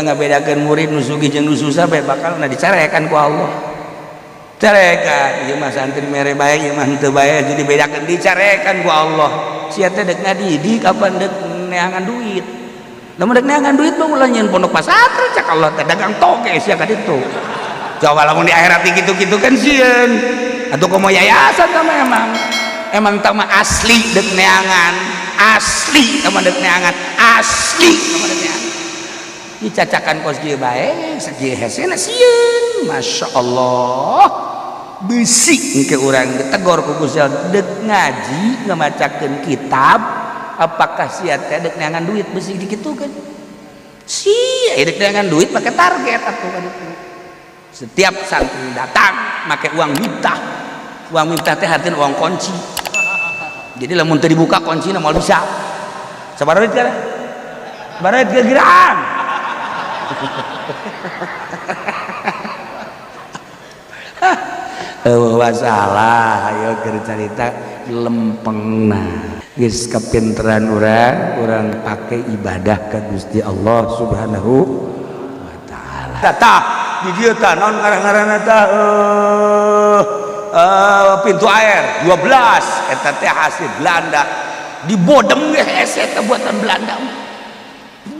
Ngabedakeun murid nu sugih jeung nu susah bae bakal na dicarekan ku Allah. Carekan ieu mah santri mere bae, ieu mah henteu bae, jadi bedakeun dicarekan ku Allah. Sia teh dek ngadidik apa dek neangan duit? Lamun dek neangan duit mah ulah nyieun pondok pasantren, cak Allah teh, dagang toge sia ka ditu. Coba lamun di akhirat kitu-kitu kan sieun. Atuh komo yayasan tah emang. Emang tah mah asli dek neangan, asli tah mah dek neangan, asli tah mah dek neangan. Dicacakan kos kieu bae, sakieu hesena sieun. Masya Allah. Bisi engke urang ditegor ku Gusti Allah dek ngaji ngamacakeun kitab, apakah sia teh dek neangan duit? Bisi dikitukeun. Sia dek neangan duit make target atuh kan itu. Setiap santri datang make uang miftah. Uang miftah teh artinya uang kunci. Jadi lamun teu dibuka kuncina moal bisa. Sabaraha duit kana? Sabaraha duit kira-kiraan? Masalah ayo keur carita lempengna geus kapinteran urang, urang pake ibadah ka Gusti Allah Subhanahu wa taala. Tah di dieu tah naon ngaran-ngaranna tah, pintu air 12 eta teh hasil Belanda, dibodem ge hese eta buatan Belanda.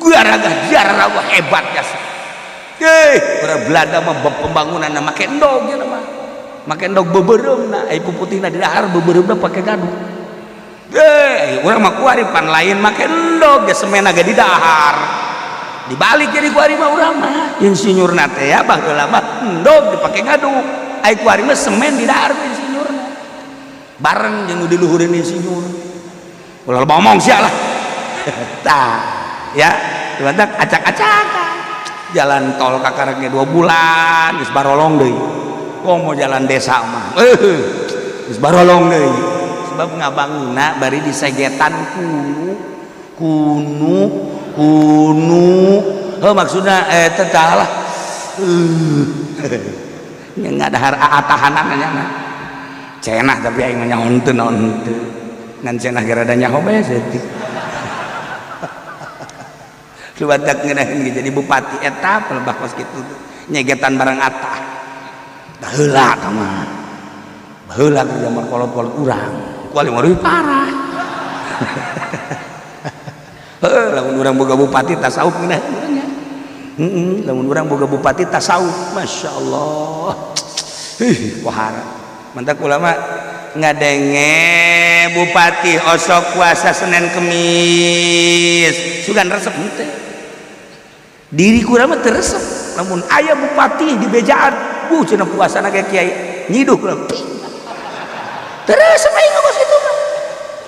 Garaga jarah hebat jasa. Orang Belanda mah pembangunan make endog ya mah. Make endog beubeureumpna, ai puputihna di dahar, beubeureumpna pake gadung. Urang mah kuari pan lain make endog ge, semen ge di dahar. Dibalik jadi kuari mah urang mah. Insinyurna teh ya baheula mah endog dipake ngaduk. Ai kuari mah semen di dahar insinyurna. Bareng jeung nu diluhureun insinyur. Ulah loba omong sia lah. Tah, ya, dibantak acak-acakan. Jalan tol kakaraknya 2 bulan geus barolong deui. Komo jalan desa mah geus barolong deui. Sebab ngabangunna bari disegetan kunu kunu kunu. Heuh maksudna teh lah. Nya ngadahar tahanan nya. Cenah tapi aing mah nyaho henteu naon henteu. Ngan cenah ge rada nyaho bae saeutik. Lubadak ngeunaheun ge jadi bupati eta pelebah kos kitu nyegetan barang atah. Baheula tah mah. Baheula ke zaman kolot-kolot urang. Kuali mah leuwih parah. Heuh lamun urang boga bupati tasawuf ngeunaheun urang nya. Heeh, lamun urang boga bupati tasawuf, masyaallah. Ih, wahara. Mantak ulama ngadenge bupati osok puasa Senin Kemis, sugan resep henteu. Diri kurang mah teu resep. Lamun aya bupati di bejaan, bu cenah puasana ge kiai nyiduh kurang. Teu resep aing ngomong kitu mah.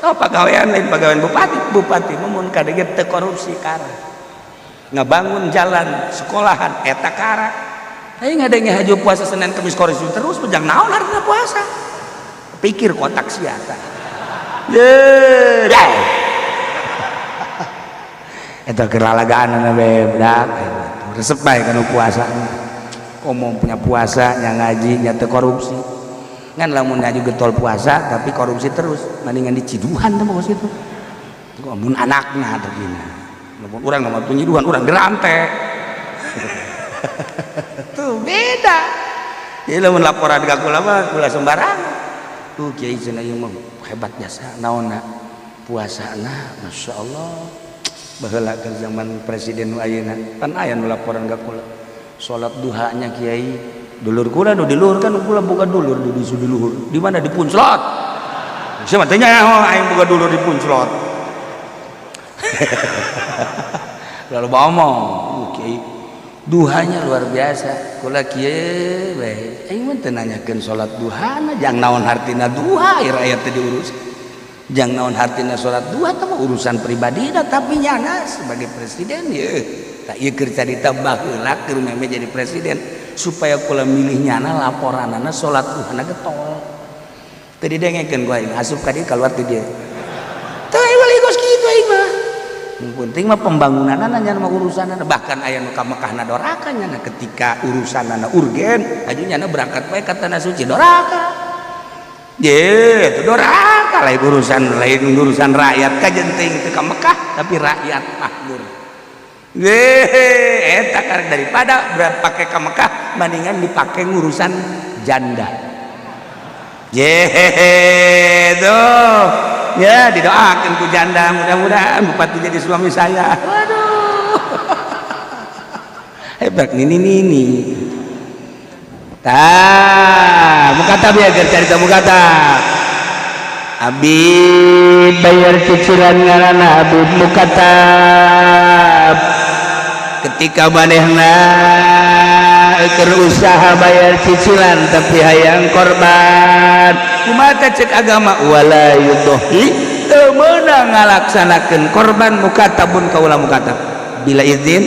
Oh, pagawean lain pagawean bupati, bupati mah mun kadege teu korupsi kara. Ngabangun jalan, sekolahan eta kara. Aing ngadenge haju puasa Senin Kemis korupsi terus, bejang naon hartina puasa? Pikir kotak sia tah. Ye, deh. Eta keur lalagaanna bae budak. Resep bae kana puasa. Komo punya puasa nya ngaji nya teu korupsi. Ngan lamun ngaji getol puasa tapi korupsi terus, mendingan diciduhan teh mah kos kitu. Mun anakna teh gina. Lamun urang mah nyiduhan urang dirante. Tuh beda. Jadi lamun laporan ka kula mah kula sembarangan. Tuh kiai cenah ieu mah hebat jasa naonna puasana masyaallah. Baheula keur zaman presiden nu ayeuna pan aya nu laporan ka kula. Salat duhanya kiai dulur kula nu di luhur kan kula boga dulur di disu di luhur. Di mana di Punclot. Sia mah teh nyaho aing boga dulur di Punclot. Lalu ngomong, kiai duhanya luar biasa. Kula kieu bae. Aing mah teu nanyakeun salat duhana, jang naon hartina duha ieu rakyat teh diurus. Jang naon hartina salat duha teh mah urusan pribadi da, tapi nyana sebagai presiden ye. Tak ieu keur carita baheula keur meme jadi presiden supaya kula milih nyana laporanana salat duhana getol. Teu didengekeun ku aing asup ka dieu kaluar ti dieu. Teu wali kos kitu aing mah. Yang penting mah pembangunanana nya mah urusanana, bahkan aya nu ka Mekahna doraka nyana ketika urusanana urgen aju nyana berangkat bae ka tanah suci doraka. Ye, itu doraka lain urusan rakyat kajen teuing teu ka Mekah tapi rakyat makmur. Eta daripada pakai ke Mekah mendingan dipakai ngurusan janda. Ye tuh ya, didoakan ku janda, mudah-mudahan bupati jadi suami saya. Waduh, hebat ini ini. Tah, mukatab ya, cerita mukatab. Abid bayar cicilan ngaranna abid mukatab. Ketika manehna keur usaha bayar cicilan tapi hayang korban, kumaha cek agama? Wala yudhi, teu meunang ngalaksanakeun korban mukatabun kaula mukatab bila izin,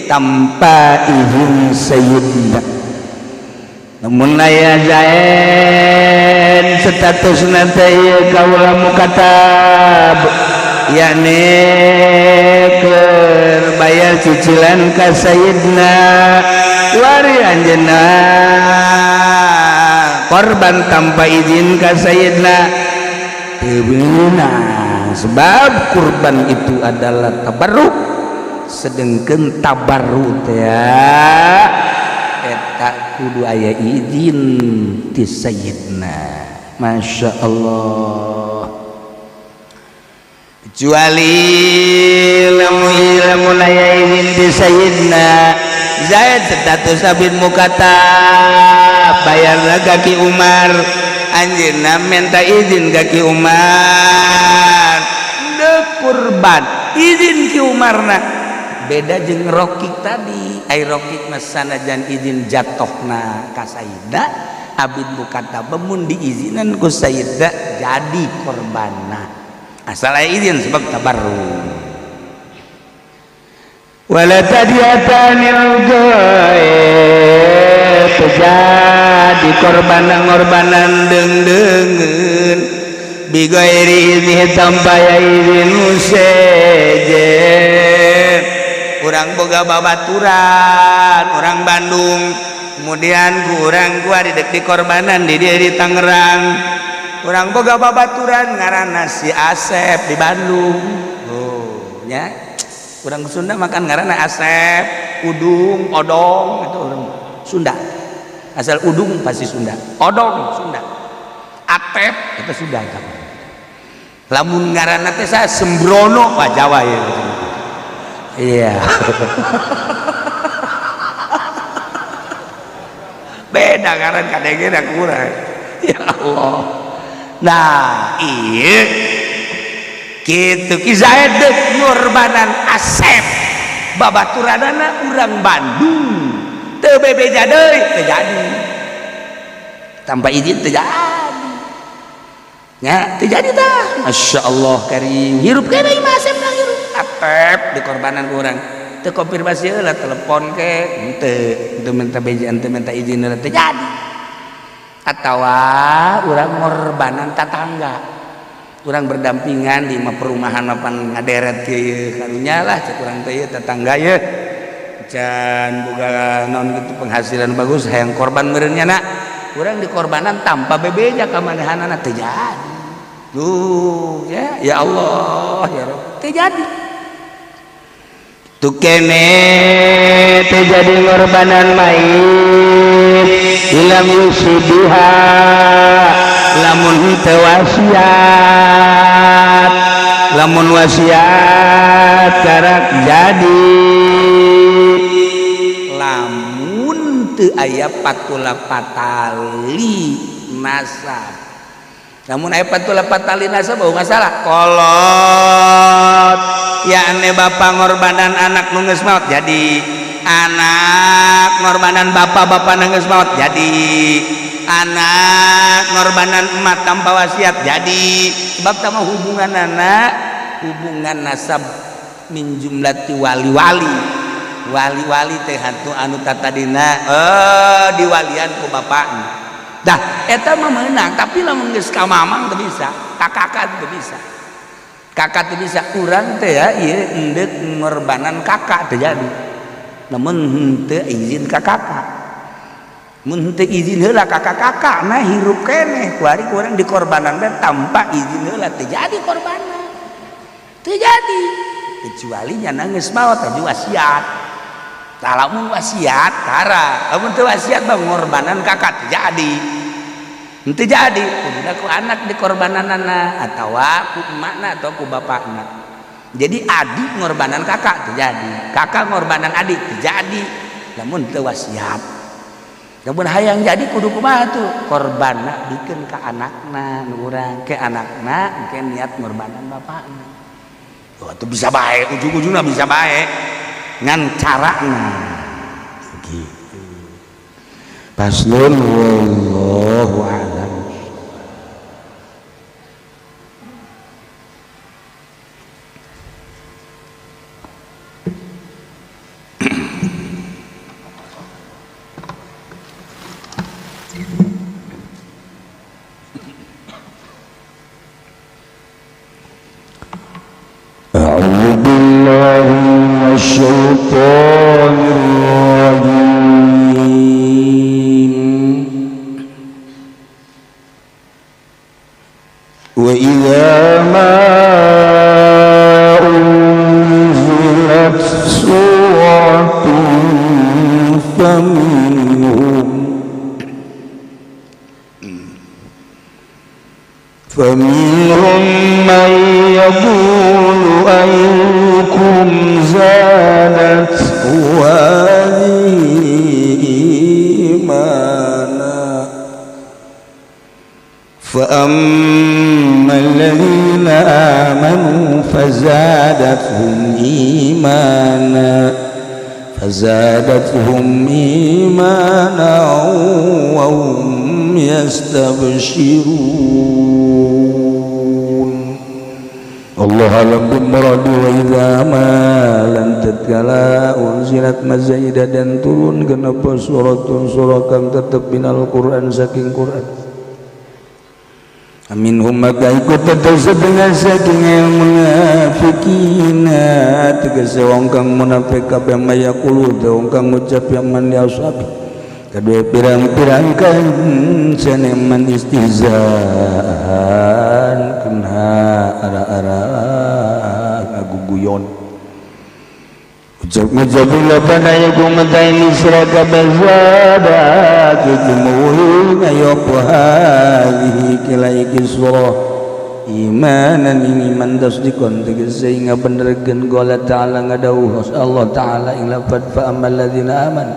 tanpa izin sayyidna. Namun aya zain status teh ieu kaula mukatab, yakni keur bayar cicilan ka sayyidna, wari anjeunna korban tanpa izin ka sayyidna, teu meunang, sebab kurban itu adalah tabarruk, sedengkeun tabarruk teh eta kudu aya izin ti sayyidna. Masya Allah, kecuali lamun lamun aya izin ti sayyidna. Zaid status abid mukatab bayar ka Ki Umar, anjeunna minta izin ka Ki Umar deuk kurban, izin Ki Umarna. Beda jeung rokik tadi. Ai rokik mah sanajan izin jatohna ka sayyidna, abid mukatab mun diizinan ku sayyidna jadi korbanna, asal aya izin, sebab tabarruk. Wala tadiatanil gaib, jadi korban ngorbanan deung-deungeun, bighairi izni, tanpa izin sejen. Urang boga babaturan orang Bandung, kemudian kurang gua di di korbanan di dia di Tangerang. Urang boga babaturan ngaranna si Asep di Bandung. Oh nya, urang Sunda makan ngaranna Asep, Udung, Odong, itu orang Sunda. Asal Udung pasti Sunda, Odong Sunda, Atep itu Sunda itu. Lamun ngaranna teh saya Sembrono, wah, Jawa ya. Iya, beda ngaran kadenge kurang. Ya Allah. Nah, iya gitu. Ki Zaid ngorbanan Asep, babaturanana urang Bandung, teu bebeja deui, teu jadi tanpa izin, teu jadi nya, teu jadi tah. Masya Allah karim, hirup keneh mah Asep lah, hirup. Atep dikorbanan ku urang, teu konfirmasi heula, telepon ke henteu, henteu minta beja, henteu minta izin heula, teu jadi. Atawa urang ngorbanan tatangga, urang berdampingan di perumahan mapan ngaderet kieu, karunya lah cek urang teh, ieu tetangga ye can boga naon gitu, penghasilan bagus, hayang korban meureun nya. Nak urang dikorbanan tanpa bebeja ka manehanana, teu jadi. Tuh ya, ya Allah ya Rabb, teu jadi. Tuh kene teu jadi ngorbanan mayit ilam yusibiha, lamun teu wasiat. Lamun wasiat karak jadi, lamun teu aya patula patali nasab. Namun aya patula patali nasab bau masalah kolot, yakni bapak ngorbanan anak nu geus maot jadi, anak ngorbanan bapak, bapak nu geus maot jadi, anak ngorbanan emak tanpa wasiat jadi, sebab sama hubungan anak, hubungan nasab min jumlati wali-wali. Wali-wali teh hantu anu tatadina eh diwalian ku bapakna. Dah eta mah meunang, tapi lamun geus ka mamang teu bisa, ka kakak teu bisa, kakak teu bisa. Urang teh ya ieu endek ngorbanan kakak teu jadi namun henteu izin ka kakak. Mun henteu izin heula ka kakak, nah hirup keneh. Kuari ku urang dikorbanan teh tanpa izin heula, teu jadi korbanan, teu jadi. Kecuali nya geus maot tadi wasiat. Tah lamun wasiat tara, lamun teu wasiat mah ngorbanan kakak jadi. Henteu jadi, kuduna ku anak dikorbananana atawa ku emakna atau ku bapakna. Jadi adik ngorbanan kakak terjadi, kakak ngorbanan adik terjadi. Lamun teu wasiat. Lamun hayang jadi kudu kumaha tuh? Korbanna bikeun ka anakna nu urang, ke anakna ke niat ngorbanan bapakna. Oh, itu bisa bae, ujung-ujungna bisa bae. Ngan carana gitu. Faslun wallahu a'lam. A'udzu billahi minasy syaithanir rajim. Wa idza ma unzilat suratun faminhum man yaqulu ayyukum zadathu hadhihi imana فأما الذين آمنوا فزادتهم إيمانا وهم يستبشرون. الله أعلم بالمراد. وإذا ما لم tatkala unzilat mazaidah dan turun kenapa suratun surah kang tetep minal Quran saking Quran. Aminhum maka ikut tetep setengah saking munafikina tegese wong kang munafik kabeh mayaqulu wong kang ngucap yang man ya ashabi kadue pirang-pirang kan saneman istihzaan kena ara-ara ngaguguyon ucap ngejabila pada yaku mataini siraka bazada kitimuhi ngayopu hadhihi kila iki surah imanan ing iman tasdikon tegese ing ngabenerkeun qala ta'ala ngadawuh Allah ta'ala ing lafad fa ammal ladzina amanu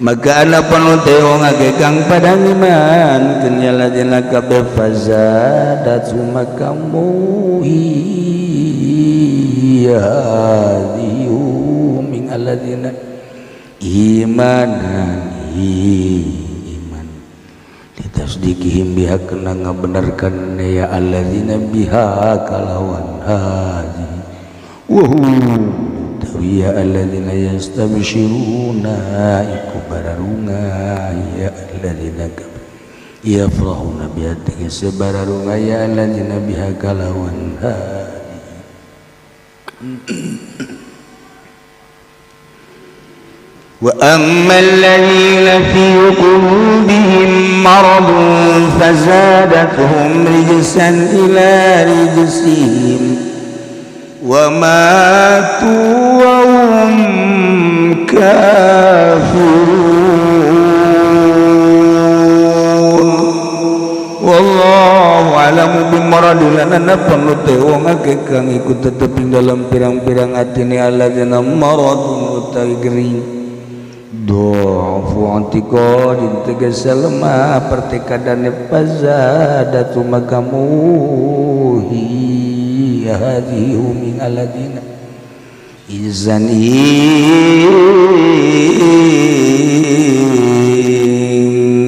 maka ana panute wong akeh kang padha iman kenya ladzina kabeh fazadat makamuhi hadhihi min alladzina imanan iman litasdikihim biha kena ngabenerkeun ya alladzina biha kalawan hadhi wa hum tawiya alladzina yastabshiruna iku bararunga ya alladzina yafrahuna biha tegese bararunga ya alladzina biha kalawan hadhi. Wa ammal ladzina fi qulubihim maradun fazadatuhum rijsan ila rijsihim wa matu wa hum kafirun. Wallahu a'lamu bimarad. Lan panute wong akeh kang iku tetep ing dalam pirang-pirang atine alladzina maradun utawi gering do'fu antiqadin tegese lemah pertekadane fazadatu makamuhi hadhihi min alladzina izan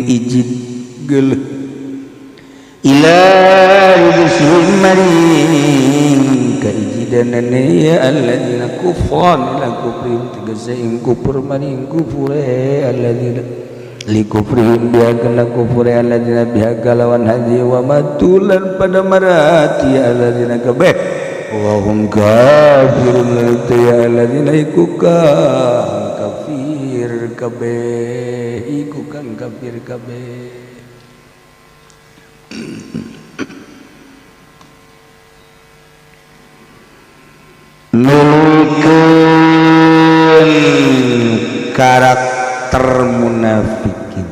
ijid geuleuh ila rijsihim maring kaijidanane ya alladzina kufran ila kufrihim tegese ing kufur maring kufure alladzina li kufrihim biha kana kufure alladzina biha kalawan hadhi wa matulan pada marati alladzina kabeh wa hum kafirun ya alladzina iku kafir kabeh iku kang kafir kabeh. Nuluykeun karakter munafikin.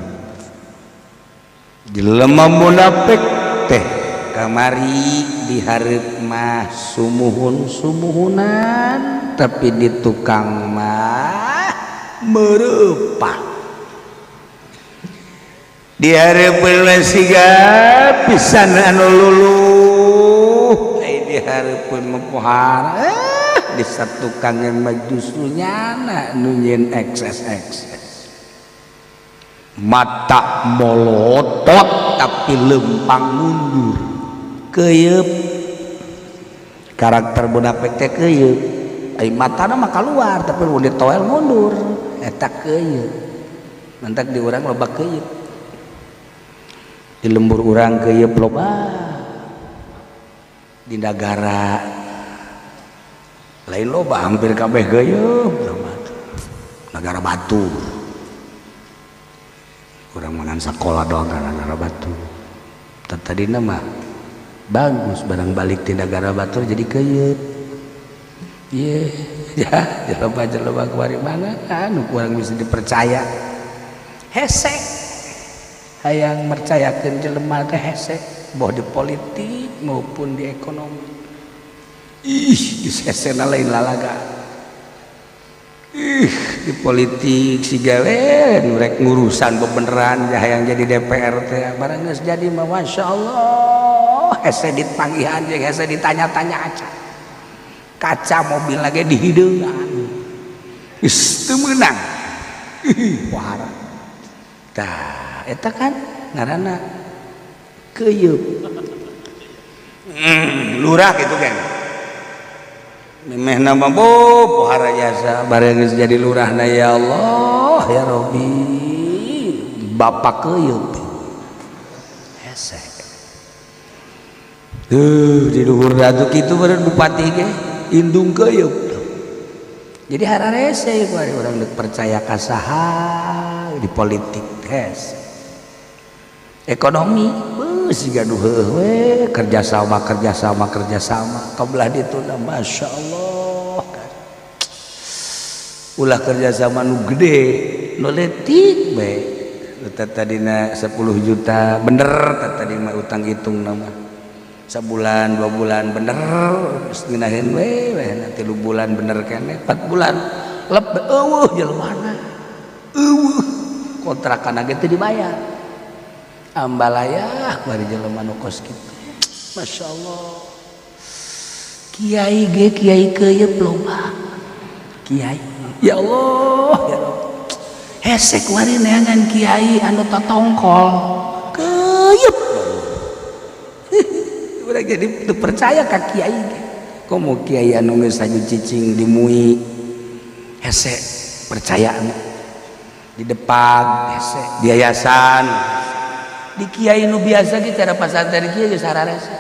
Jelema munafik teh kamari dihareup mah sumuhun sumuhunan, tapi di tukang mah mereupak. Dihareupeun siga pisan anu luluh, ai dihareupeun mah pohara. Di satukang mah justru nyana nu nyieun ekses ekses, mata molotot tapi lempang mundur. Keyep karakter munafik teh, keyep. Ai matana mah keluar, tapi mun ditoel mundur. Eta keyep. Mantak di urang loba keyep, di lembur urang keyep loba, di nagara lain loba, hampir kabeh keyep. Nagara batu kurang mengan sekolah doang kan nagara batu. Tadi nama bagus, barang balik di negara batur jadi keyep. Iya ya, jelema jelema kuari mana anu kurang bisa dipercaya, hese hayang mercayakeun jelema teh hese, boh di politik maupun di ekonomi. Ih, hesena lain lalaga. Ih, di politik si gawe rek ngurusan bebeneran hayang jadi DPR teh, barang geus jadi mah Masya Allah, hese dipanggihan jeung hese ditanya-tanya aja, kaca mobil lagi dihideungan, geus teu meunang. Ih, wahara. Tah, eta kan ngaranna keyeup. Lurah gitu kan memeh nama bo pohara jasa, bareng geus jadi lurahna, ya Allah ya Rabbi, bapak keyeup, hese. Di luhur ratu kitu beureun bupati ge indung keyeup. Jadi hararese urang deuk percaya ka saha di politik, hese. Ekonomi beuh siga nu heueuh we, kerjasama, kerjasama, kerjasama. Kabelah dituna, Masya Allah, ulah kerjasama nu gede, nu leutik bae. Tadina 10 juta bener, tadi mah utang hitung nama sebulan 2 bulan bener, geus ngeunaheun we we, nanti 3 bulan bener keneh, 4 bulan lep, eueuh jelema, eueuh kontrakan ge teu dibayar. Ambalayah bari jelema nu kos kitu. Masya Allah, kiai ge kiai keyep loba kiai. Ya Allah ya Allah, hese kuari neangan kiai anu totongkol, keyep. Udah jadi teu percaya ka kiai ge. Komo kiai anu geus haju cicing di MUI, hese percaya di depan, hese di yayasan. Di kiai nu biasa ge, cara pasantren kieu geus hararese.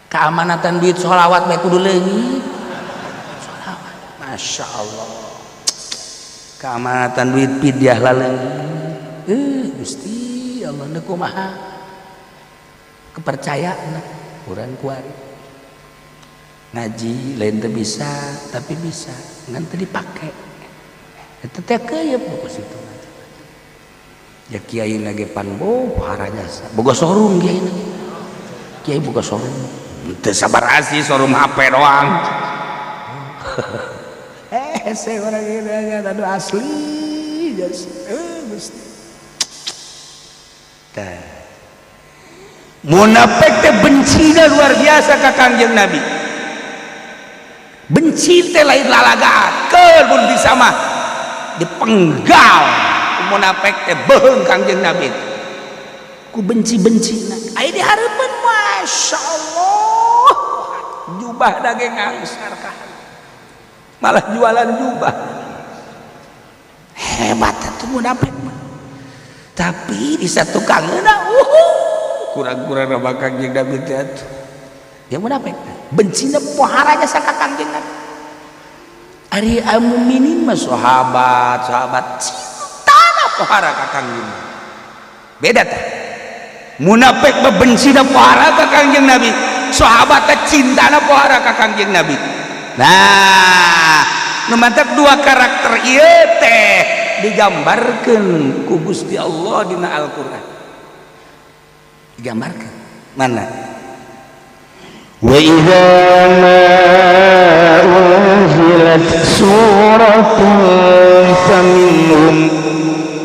Keamanatan duit sholawat bae kudu leungit sholawat. Masya Allah, keamanatan duit fidyah laleungit. Gusti Allah, nu kumaha kepercayaan urang kuari? Ngaji lain teu bisa, tapi bisa ngan teu dipake. Eta teh keyep kos itu ya. Kiai lagi pan bo pohara jasa, boga showroom kiai lagi, kiai boga showroom teu sabar asih showroom HP doang. Saya orang ini aduh asli jas Gusti. Tah, munafik teh bencina luar biasa ka Kangjeng Nabi. Benci teh lain lalagaan, keur mun bisa mah dipenggal. Munafik teh beheung Kangjeng Nabi ku benci-bencina. Aya dihareupeun, Masya Allah, jubah daging ngangsar ka, malah jualan jubah. Hebat atuh munafik mah, tapi di satu kangeuna kurang-kurang nama Kangjeng Nabi teh atuh. Ya, munafik bencina pohara jasa ka Kangjeng Nabi. Ari mukminin mah, sahabat sahabat cintana pohara ka Kangjeng. Beda tah. Munafik mah bencina pohara ka Kangjeng Nabi, sahabat teh cintana pohara ka Kangjeng Nabi. Nah, nu mantap dua karakter ieu teh digambarkeun ku Gusti Allah dina Al-Qur'an. Digambarkeun mana? وإذا ما أنزلت سورة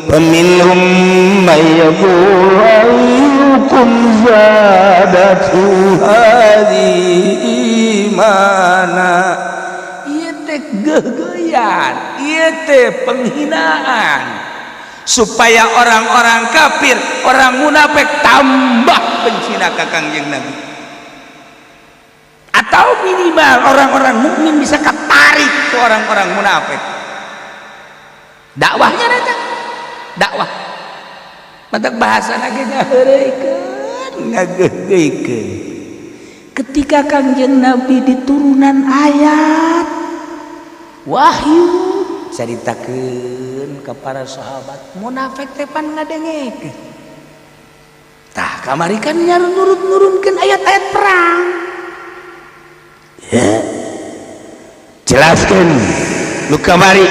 فمنهم من يقول أيكم زادته هذه إيمانا. Ieu teh geugeuyan, ieu teh penghinaan supaya orang-orang kafir, orang munafik tambah bencina ka Kangjeng Nabi, atau minimal orang-orang mukmin bisa ketarik ke orang-orang munafik. Dakwahnya eta dakwah matak bahasa lagi ngaheureuykeun, ngageugeuikeun. Ketika Kangjeng Nabi diturunan ayat wahyu, caritakeun ke para sahabat, munafik teh pan ngadengekeun. Tah, kamari kan nurut-nurunkeun ayat-ayat perang. Ya. Jelaskan lu kamari.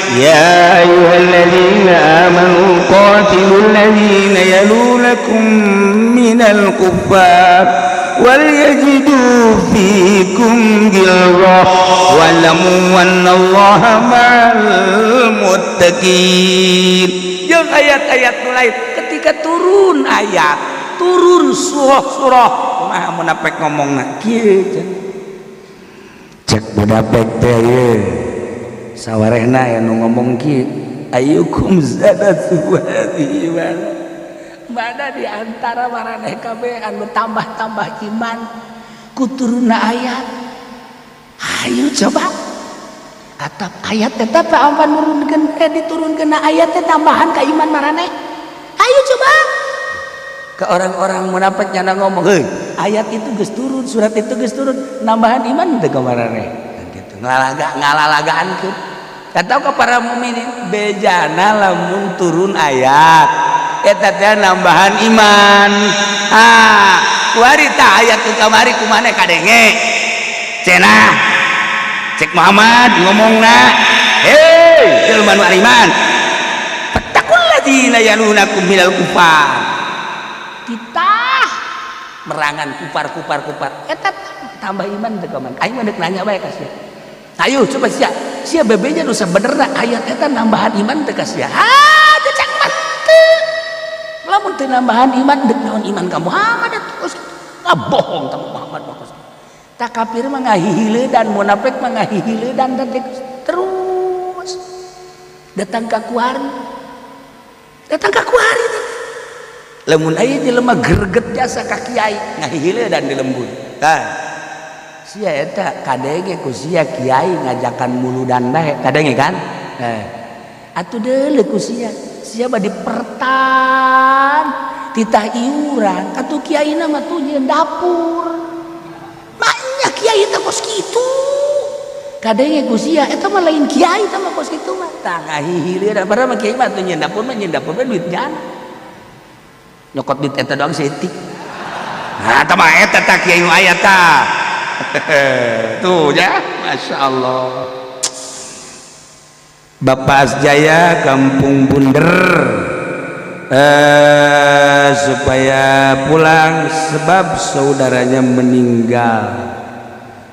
يا أيها الذين آمنوا قاتلوا الذين يلونكم من الكفار وليجدوا فيكم غلظة واعلموا أن الله مع المتقين. Yang ayat-ayat lain, ketika turun ayat, turun surah-surah, kumaha munafik ngomongna kieu? Cek munafik teh ye sawarehna aya nu ngomong kieu, "Ayyukum zadatu hadhihi imana?" Mana di antara maraneh kabeh anu tambah-tambah iman ku turunna ayat? Ayo coba. Atap ayat tetap apa nurunkeun, diturunkeun ayat teh tambahan ka iman maraneh? Ayo coba. Ke orang-orang munafik nyana ngomong, "Heuy, ayat itu geus turun, surat itu geus turun, nambahan iman teu ka maraneh?" Gitu ngalalaga, ngalalagaankeun. Atau ke para mukminin, bejana lamun turun ayat eta teh nambahan iman. Ah, kuari tah ayat tu kamari kumaha kadenge cenah? Cek Muhammad ngomongna, "Hei jelema nu iman, fattaqul ladzina yalunakum minal kufar." Kita merangan kupar kupar kupar eta tambah iman teu ka? Aing mah deuk nanya bae ka sia. Ayo coba sia, sia bebeja nu sabenerna, ayat eta nambahan iman teu ka sia? Ah, teu, cak mah teu. Lamun teu nambahan iman, deuk naon iman ka Muhammad atuh? Ah, bohong ka Muhammad mah. Tak kafir mah ngahihiledan, munafik mah ngahihiledan terus datang ka kuari, datang ka kuari. Lamun aya jelema greget jasa ka kiai, ngahihiledan di lembur. Tah, sia eta kadenge ku sia kiai ngajakan muludan bae, kadenge kan? Eh, atuh deuleu ku sia, sia mah dipertan titah iuran, atuh kiai mah tuh nyieun dapur. Maknya kiai teh kos kitu. Kadenge ku sia, eta mah lain kiai, eta mah kos kitu mah. Tah, ngahihiledan, padahal mah kiai mah tuh nyieun dapur mah, nyieun dapur mah duit jana. Nyokot duit eta doang seetik. Nah, eta mah eta tah kiai nu aya tah. Tuh ya, Masya Allah. Bapak Asjaya Kampung Bunder, supaya pulang sebab saudaranya meninggal,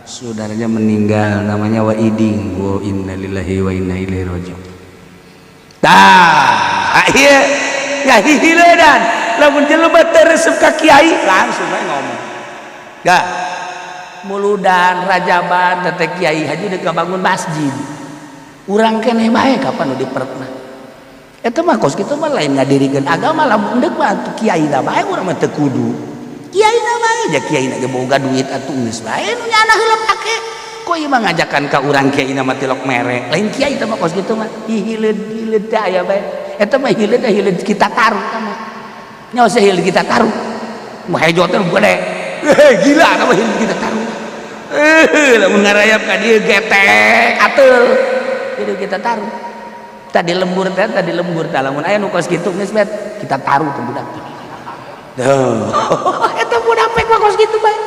saudaranya meninggal, namanya Waiding. Wa innalillahi wa inna ilaihi rajiun. Tah iya ya, hihiledan lamun jelema teu resep ka kiai langsung we ngomong. Gak muludan, rajaban teh kiai haji deuk bangun masjid, urang keneh bae kapan nu dipertna. Eta mah kos kitu mah lain ngadirikeun agama. Lamun deuk mah atuh kiai na bae, urang mah teu kudu kiai na bae. Ja kiai na ge boga duit, atuh geus bae nu nyana heula pake. Kok ieu mah ngajakan ka urang kiai na mah tilok mere? Lain kiai teh mah kos kitu mah, hihileud hileud teh aya bae. Eta mah hileud teh hileud kita taruh, eta mah nyaho hileud kita taruh mah hejo teh gede. Eh, gila, eta mah hileud kita taruh. Eh, lamun ngarayap ka dieu getek ateul hileud kita taruh. Tadi lembur teh, tadi lembur teh, lamun aya nu kos kitu geus bet kita taruh tuh budak tuh. Eta munafik mah kos kitu bae.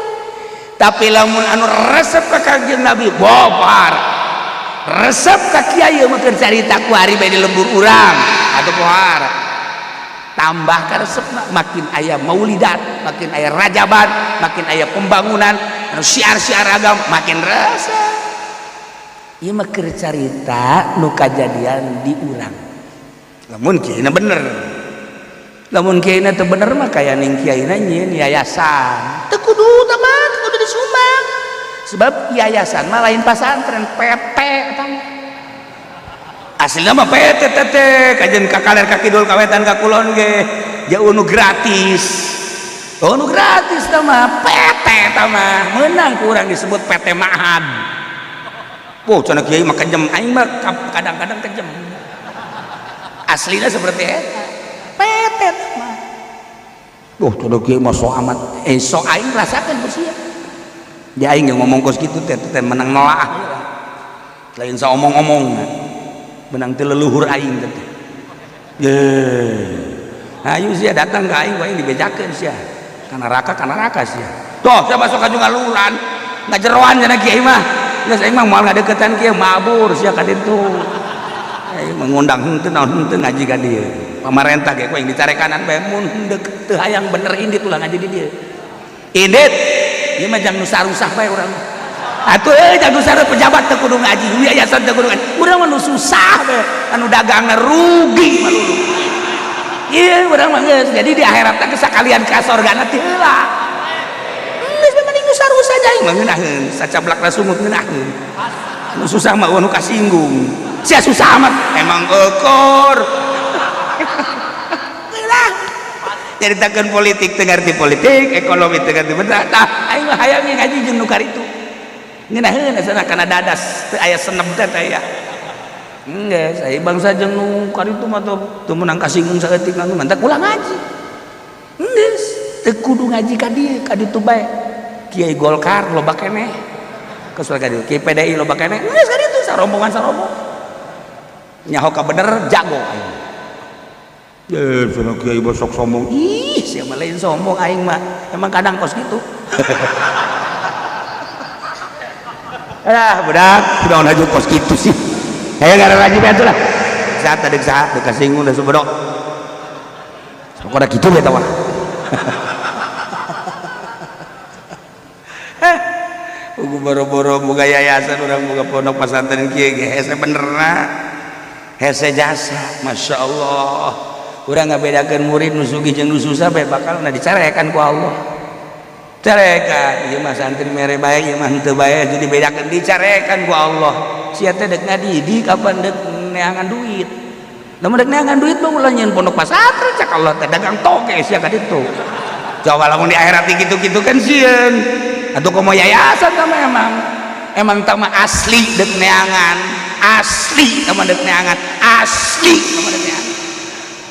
Tapi lamun anu resep ka Kangjeng Nabi bopar. Resep ka kiai mah keur carita ku ari bae di lembur urang atuh pohara. Tambah ka resepna makin aya maulidan, makin aya rajaban, makin aya pembangunan, anu syiar-syiar agama makin resep. Ieu mah keur carita nu kajadian di urang. Lamun kiaina bener. Lamun kiaina teu bener mah kaya ning kiaina nyieun yayasan. Teu kudu tah mah, teu kudu disumbang. Sebab yayasan mah lain pasantren, PT eta mah. Aslina mah PT teh kajen ka kaler ka kidul ka wetan ka kulon ge jauh nu gratis. Oh nu gratis tah mah PT tah mah meunang ku urang disebut PT Ma'had. Oh cenah kiai mah kejem, aing mah kadang-kadang kejem. Aslina seperti eta. PT tah mah. Duh cenah kiai mah sok amat. Sok aing rasakeun ku sia. Di aing ngomong kos kitu teh teh menang nolaah. Lain saomong-omong. Menang teh leluhur aing teh. Ye. Ayo sia datang ka aing, aing dibejakeun sia. Ka neraka sia. Tuh sia masuk ka ngaluran. Ngajeroan cenah kiai mah. Geus aing mah moal ngadeukeutan kieu mabur sia ka ditu. Aing mengundang henteu naon henteu ngaji ka dieu. Pamarentah ge ku aing dicarekanan bae mun deuk teu hayang bener indit ulah ngaji di dieu. Indit ieu mah jang nu sarusah bae urang. Atuh jang nu sarusah pejabat teu kudu ngaji, yayasan teu kudu ngaji. Urang mah nu susah bae, anu dagangna rugi malulu. Ieu urang mah geus jadi di akhirat teh sakalian ka sorgana ti heula. Geus mending nu sarusah aing mah ngeunaheun, sacablak sungut ngeunaheun. Nu susah mah nu kasinggung. Sia susah amat emang ekor. Nyaritakeun politik teu ngarti politik, ekonomi teu ngarti bener. Tah aing mah hayang ngaji jeung nu karitu. Ngeunaheun asana kana dadas teu aya senep teh teh ya. Geus aya bangsa jeung nu karitu mah teu meunang kasinggung saeutik mah mantak ulah ngaji. Geus teu kudu ngaji ka dieu, ka ditu bae. Kiai Golkar loba keneh. Kesual ka dieu, Kiai PDI loba keneh. Geus ka ditu sarombongan-sarombongan. Nyaho ka bener jago aing. Cenah kiai besok sombong. Ih, sia mah lain sombong aing mah. Emang kadang kos gitu. Alah, budak, kunaon aja kos gitu sih. Hayang ngaran ngaji bae atuh lah. Saat tadi saat deuk kasinggung da subedok. Sok da kitu we tah mah. Ugu boro-boro boga yayasan urang boga pondok pesantren kieu ge hese benerna. Hese jasa, Masya Allah. Urang ngabedakeun murid nu sugih jeung nu susah bae bakalna dicarekan ku Allah. Carekan, ieu mah santri mere bae, ieu mah henteu bae, jadi bedakeun dicarekan ku Allah. Sia teh deuk ngadidik kapan deuk neangan duit. Lamun deuk neangan duit mah ulah nyieun pondok pesantren cak Allah teh dagang toge sia ka ditu. Coba lamun di akhirat kitu-kitu kan sieun. Atuh komo yayasan tah mah emang. Emang tah mah asli deuk neangan, asli tah mah deuk neangan, asli tah mah deuk neangan.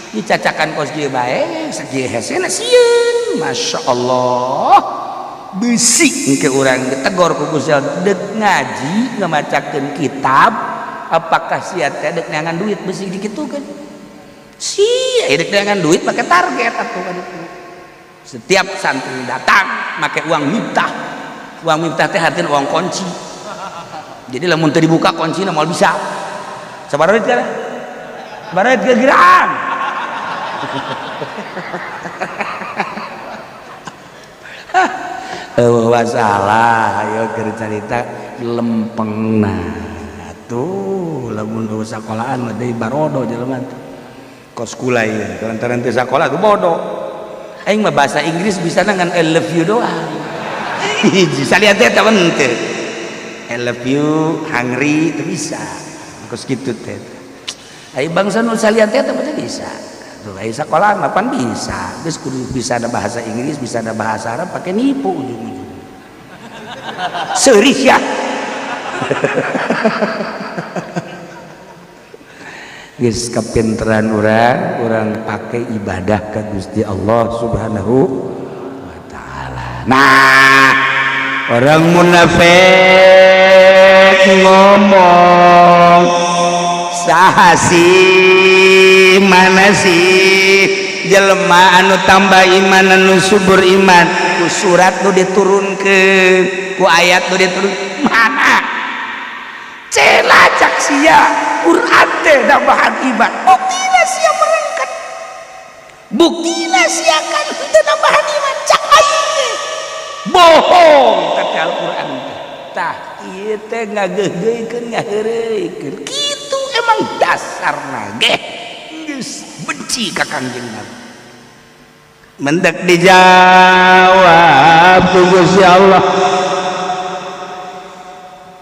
Dicacakan kos kieu bae, sakieu hesena sieun. Masya Allah. Bisi engke urang ditegor ku Gusti Allah deuk ngaji ngamacakeun kitab, apakah sia teh deuk neangan duit besi dikitukeun. Sia deuk neangan duit make target atuh ka ditu. Setiap santri datang make uang miftah. Uang miftah teh artinya uang kunci. Jadi lamun teu dibuka kuncina moal bisa. Sabaraha duit kana? Sabaraha duit kira-kiraan? Masalah ayo keur carita lempengna tuh lamun eueuh sakolaan mah deui barodo jelema teh. Kos kula ieu lantaran teu sakola tuh bodoh. Aing mah bahasa Inggris bisa ngan I love you doang. Hiji salian teh teh henteu. I love you, hungry teu bisa. Kos kitu teh. Ai bangsa nu salian teh teh bisa. Tuh ai sakola mah pan bisa. Geus kudu bisa ada bahasa Inggris, bisa ada bahasa Arab pakai nipu ujung-ujung. Seurih ya. Geus kapinteran urang, urang pake ibadah ka Gusti Allah Subhanahu wa taala. Nah, orang munafik ngomong saha sih mana sih jelema anu tambah iman anu subur iman Ku surat nu diturunkeun, ku ayat nu diturun, mana cela cak sia Quran teh nambahan iman? Buktina sia merengket, buktina sia kan teu nambahan iman. Cak aing teh bohong kata Al-Quran teh. Tah, ieu teh ngageugeuikeun, ngaheureuykeun kitu. Emang dasarna ge geus benci ka Kangjeng Nabi. Mendak dijawab ku Gusti Allah.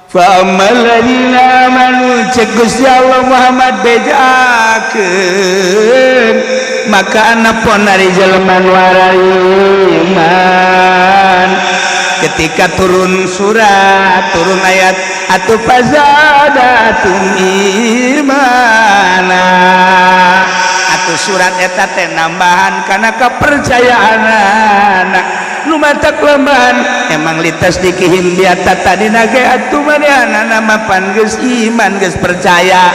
Fa ammal ladzina amanu, cek Gusti Allah, Muhammad bejakeun, maka anapun ari jelema nu iman ketika turun surat, turun ayat, atau fazadatum imana, atau surat eta teh nambahan karena kepercayaan anak nu matak lembahan. Emang litas dikihim biata tadi nage atuh manehna mapan geus iman, geus percaya,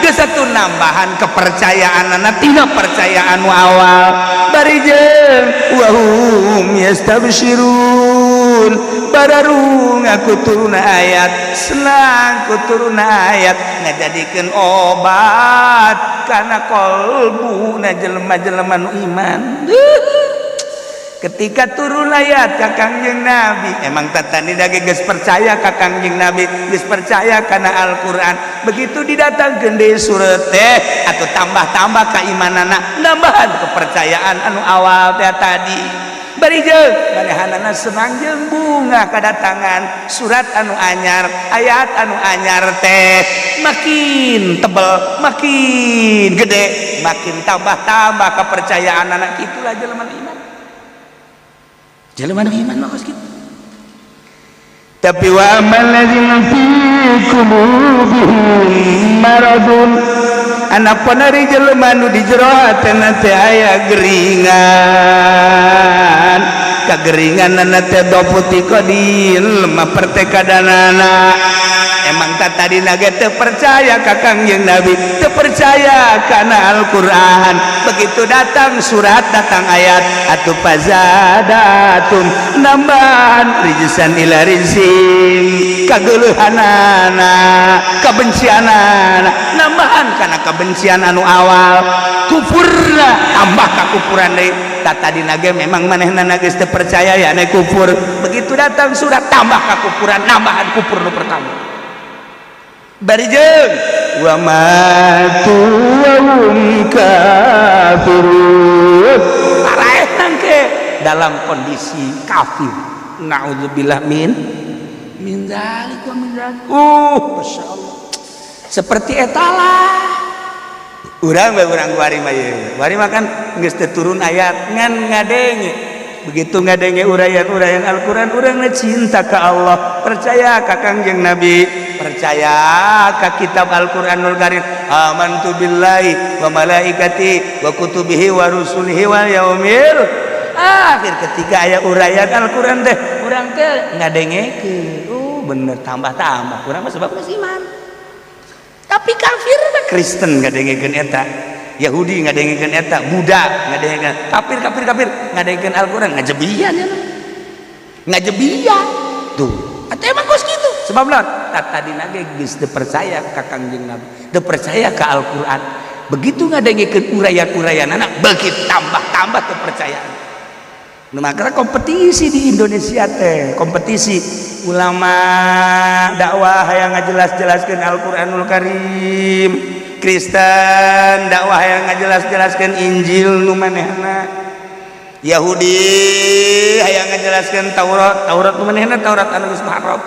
geus atuh nambahan kepercayaan anak tina percayaan nu awal. Bari jeung wahum yastabsyirun, bararung aku turun ayat, senang ku turun ayat, ngajadikeun obat kana kolbu na jelema-jelema nu iman. Ketika turun ayat ka Kangjeng Nabi, emang tatani dage geus percaya ka Kangjeng Nabi, geus percaya kana Al-Qur'an. Begitu didatangkeun deui surat teh atau tambah-tambah keimanana, nambahan kepercayaan anu awal teh tadi. Bari jeung manehanana senang jeung bunga kedatangan surat anu anyar, ayat anu anyar teh. Makin tebel, makin gede, makin tambah-tambah kepercayaan anak. Itulah jelema iman, jelema iman mah kos kitu. Tapi wa ammal ladzina fi qulubihim maradun, anapun ari jelema nu di jero hatena teh aya geringan, kageringanana teh dha'fu i'tiqadin, lemah pertekadanana. Emang tak tadi naga teu percaya ka Kangjeng Nabi, teu percaya kana Al-Qur'an. Begitu datang surat, datang ayat, atuh fazadatum, nambahan rijsan ila rijsim, kageuleuhanana, kebencianana, nambahan kana kebencian anu awal. Kufurna tambah kakufuran deui. Tak tadi nage memang manehna geus teu percaya ya ne kufur. Begitu datang surat, tambah kakufuran, nambahan kufur nu pertama. Bari jeung wa matu wa hum kafirun, paraeh nangke dalam kondisi kafir. Naudzubillah min min dzalik wa min dzalik. Masyaallah, seperti etalah urang bae. Urang wari mah ye, wari mah kan geus teu turun ayat, ngan ngadenge. Begitu ngadenge uraian-uraian Al-Qur'an, urang cinta ka Allah, percaya ka Kangjeng Nabi, percaya ka kitab Al-Qur'anul Karim. Amantu billahi wa malaikati wa kutubihi wa rusulihi wal yaumil akhir. Ketika aya uraian Al-Qur'an teh, urang teh ngadengekeun, bener, tambah-tambah urang mah sebab geus iman. Tapi kafir mah, Kristen ngadengekeun eta, Yahudi ngadengekeun eta, Buddha ngadengekeun, kafir kafir kafir ngadengekeun Al-Qur'an, ngajebian ya, ngajebian tuh. Atau emang kos gitu sebab naon? Tadi nage geus teu percaya ka Kangjeng Nabi, teu percaya ka Al-Qur'an. Begitu ngadengekeun uraian-uraian anak, begitu tambah-tambah kepercayaan. Nah, maka kompetisi di Indonesia teh, kompetisi ulama dakwah yang ngajelas-jelaskeun Al-Qur'anul Karim, Kristen dakwah yang ngajelas-jelaskeun Injil nu manehna, Yahudi hayang ngajelaskeun Taurat, Taurat nu manehna, Taurat anu geus muharraf,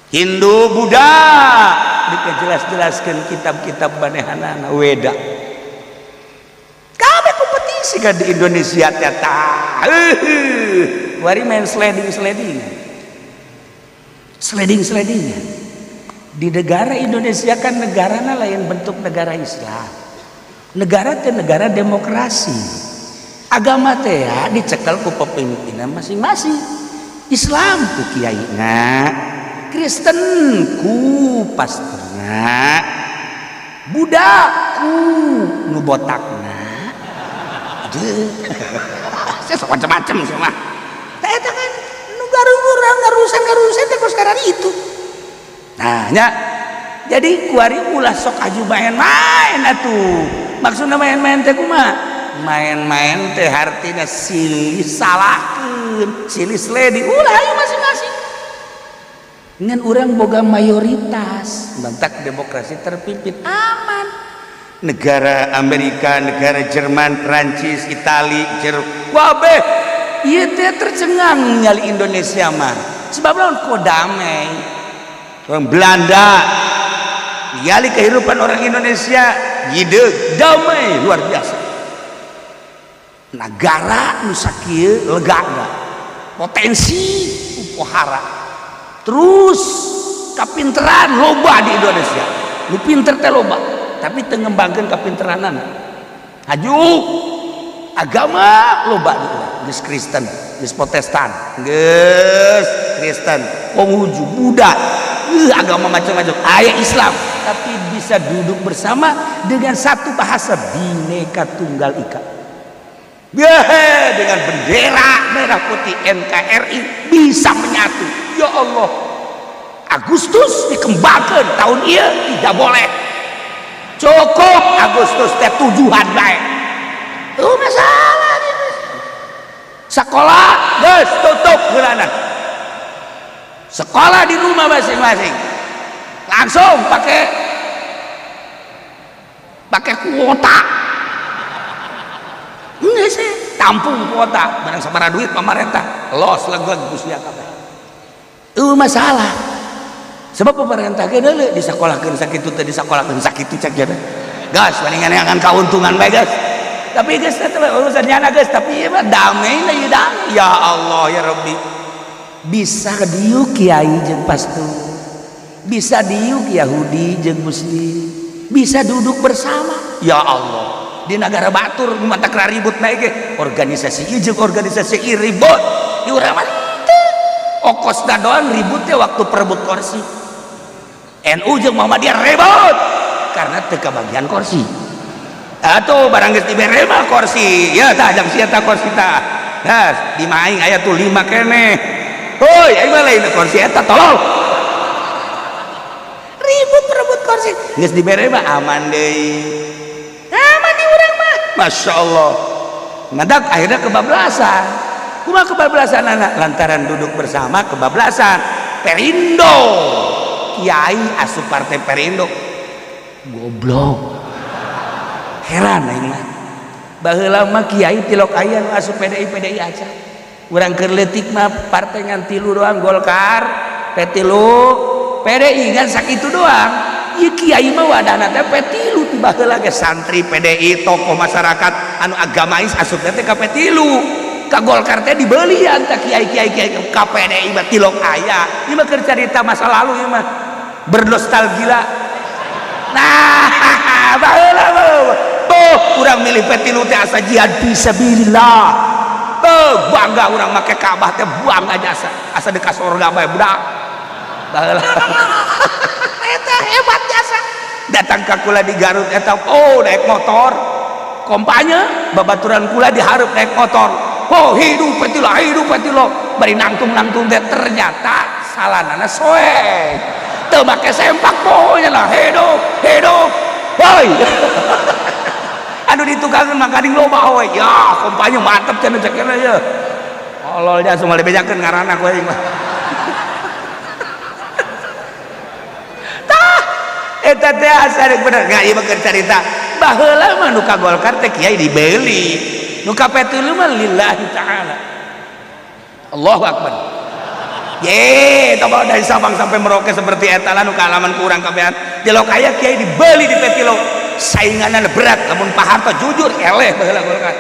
Hindu, Buddha dikejelas-jelaskeun kitab-kitab manehna, Weda. Kabeh kompetisi kan di Indonesia teh. Tah, wari main sliding sliding sliding sliding di negara Indonesia. Kan negara lain bentuk negara Islam, negara teh negara demokrasi. Agama teh ya dicekel ku pemimpinan masing-masing. Islam ku kiaina, Kristen ku pastorna, Buddha ku nu botakna. Aduh, saya macam-macam semua. Urusan-urusan teh kos karena itu. Nah nya, jadi kuari ulah sok aju main-main atuh. Maksudna main-main teh kumaha? Main-main teh hartina silih salahkeun, silih sledi, ulah, ayo masing-masing. Ngan urang boga mayoritas, bentak demokrasi terpimpin aman. Negara Amerika, negara Jerman, Prancis, Itali, wabe ieu teh tercengang nyali Indonesia mah. Sebab lawan kok damai. Orang Belanda nyali kehidupan orang Indonesia yideg damai luar biasa. Negara nu sakieu lega potensi pohara, terus kapinteran loba di Indonesia, nu pinter teh loba, tapi teu ngembangkeun kapinteranan. Haju agama loba di urang, geus Kristen, geus Protestan, geus Kristen, Konghucu, Buddha, agama macam-macam, aya Islam, tapi bisa duduk bersama dengan satu bahasa Bhinneka Tunggal Ika. Beh, dengan bendera merah putih NKRI bisa menyatu. Ya Allah, Agustus dikembangkan tahun iya tidak boleh, cukup Agustus teh tujuan baik tuh masalah gitu. Sekolah geus tutup bulanan, sekolah di rumah masing-masing, langsung pakai pakai kuota. Enggak sih, tampung kuota barang sabaraha duit pemerintah los leg-leg ku sia kabeh. Itu masalah, sebab pemerintah ge deuleu disakolahkeun sakitu teh, disakolahkeun sakitu, cek ge gas palingan akan keuntungan bae gas. Tapi geus eta urusan nyana geus, tapi ieu mah damai na ieu damai. Ya Allah ya Rabbi, bisa diuk kiai jeung pastor, bisa diuk Yahudi jeung Muslim, bisa duduk bersama. Ya Allah, di negara batur mata ribut naik ge organisasi ieu jeung organisasi ieu ribut, di urang mah teu. Okosna doang ributnya waktu perebut kursi. NU jeung Muhammadiyah ribut karena teu kabagian kursi. Atuh barang geus dibere mah kursi ya tah jang sia tah kursi tah. Nah, di maing aya tuh lima keneh. Hoi, aing mah lain kursi eta, tolol. Ribut perebut kursi. Geus dibere mah aman deui. Aman di urang mah. Masya Allah. Ngadak akhirnya kebablasan. Kumaha kebablasan anak? Lantaran duduk bersama kebablasan. Perindo. Kiai asup partai Perindo. Goblok. Heran aing mah. Baheula mah kiai tilok aya nu asup PDI PDI aja. Urang keur leutik mah partai ngan tilu doang, Golkar, P3, PDI, kan sakitu doang. Ieu kiai mah wadahna teh P3 ti baheula ge, santri PDI, tokoh masyarakat anu agamais asupna teh ka P3. Ka Golkar teh dibelian ka kiai-kiai kiai, ka PDI mah tilok aya. Ieu mah keur carita masa lalu ieu mah. Bernostalgia. Nah, baheula mah tuh urang milih P3 teh asa jihad fisabilillah. Tuh bangga urang make Ka'bah teh, bangga jasa asa dekat surga bae budak. Baheula eta hebat jasa. Datang ka kula di Garut eta, oh, naik motor kompanya, babaturan kula dihareup naik motor, oh, hidup P3, hidup P3, bari nangtung-nangtung teh ternyata salanana soek, teu make sempak, pokoknya lah hidup hidup. Woi, anu ditukangan makaning loba we ya, kompanya mantep cenah, cek ya. Tolol dia semua, dibejakeun ngaranna ku aing mah. Tah eta teh asa bener nggak, ieu mah keur carita baheula mah nu ka Golkar teh kiai dibeli, nu ka P3 mah lillahi ta'ala. Allahu akbar. Ye, coba dari Sabang sampai Merauke seperti eta lah nu kaalaman ku urang kabehan. Di aya kiai dibeli di P3, sainganna berat. Lamun Pak Harto jujur eleh baheula Golkar.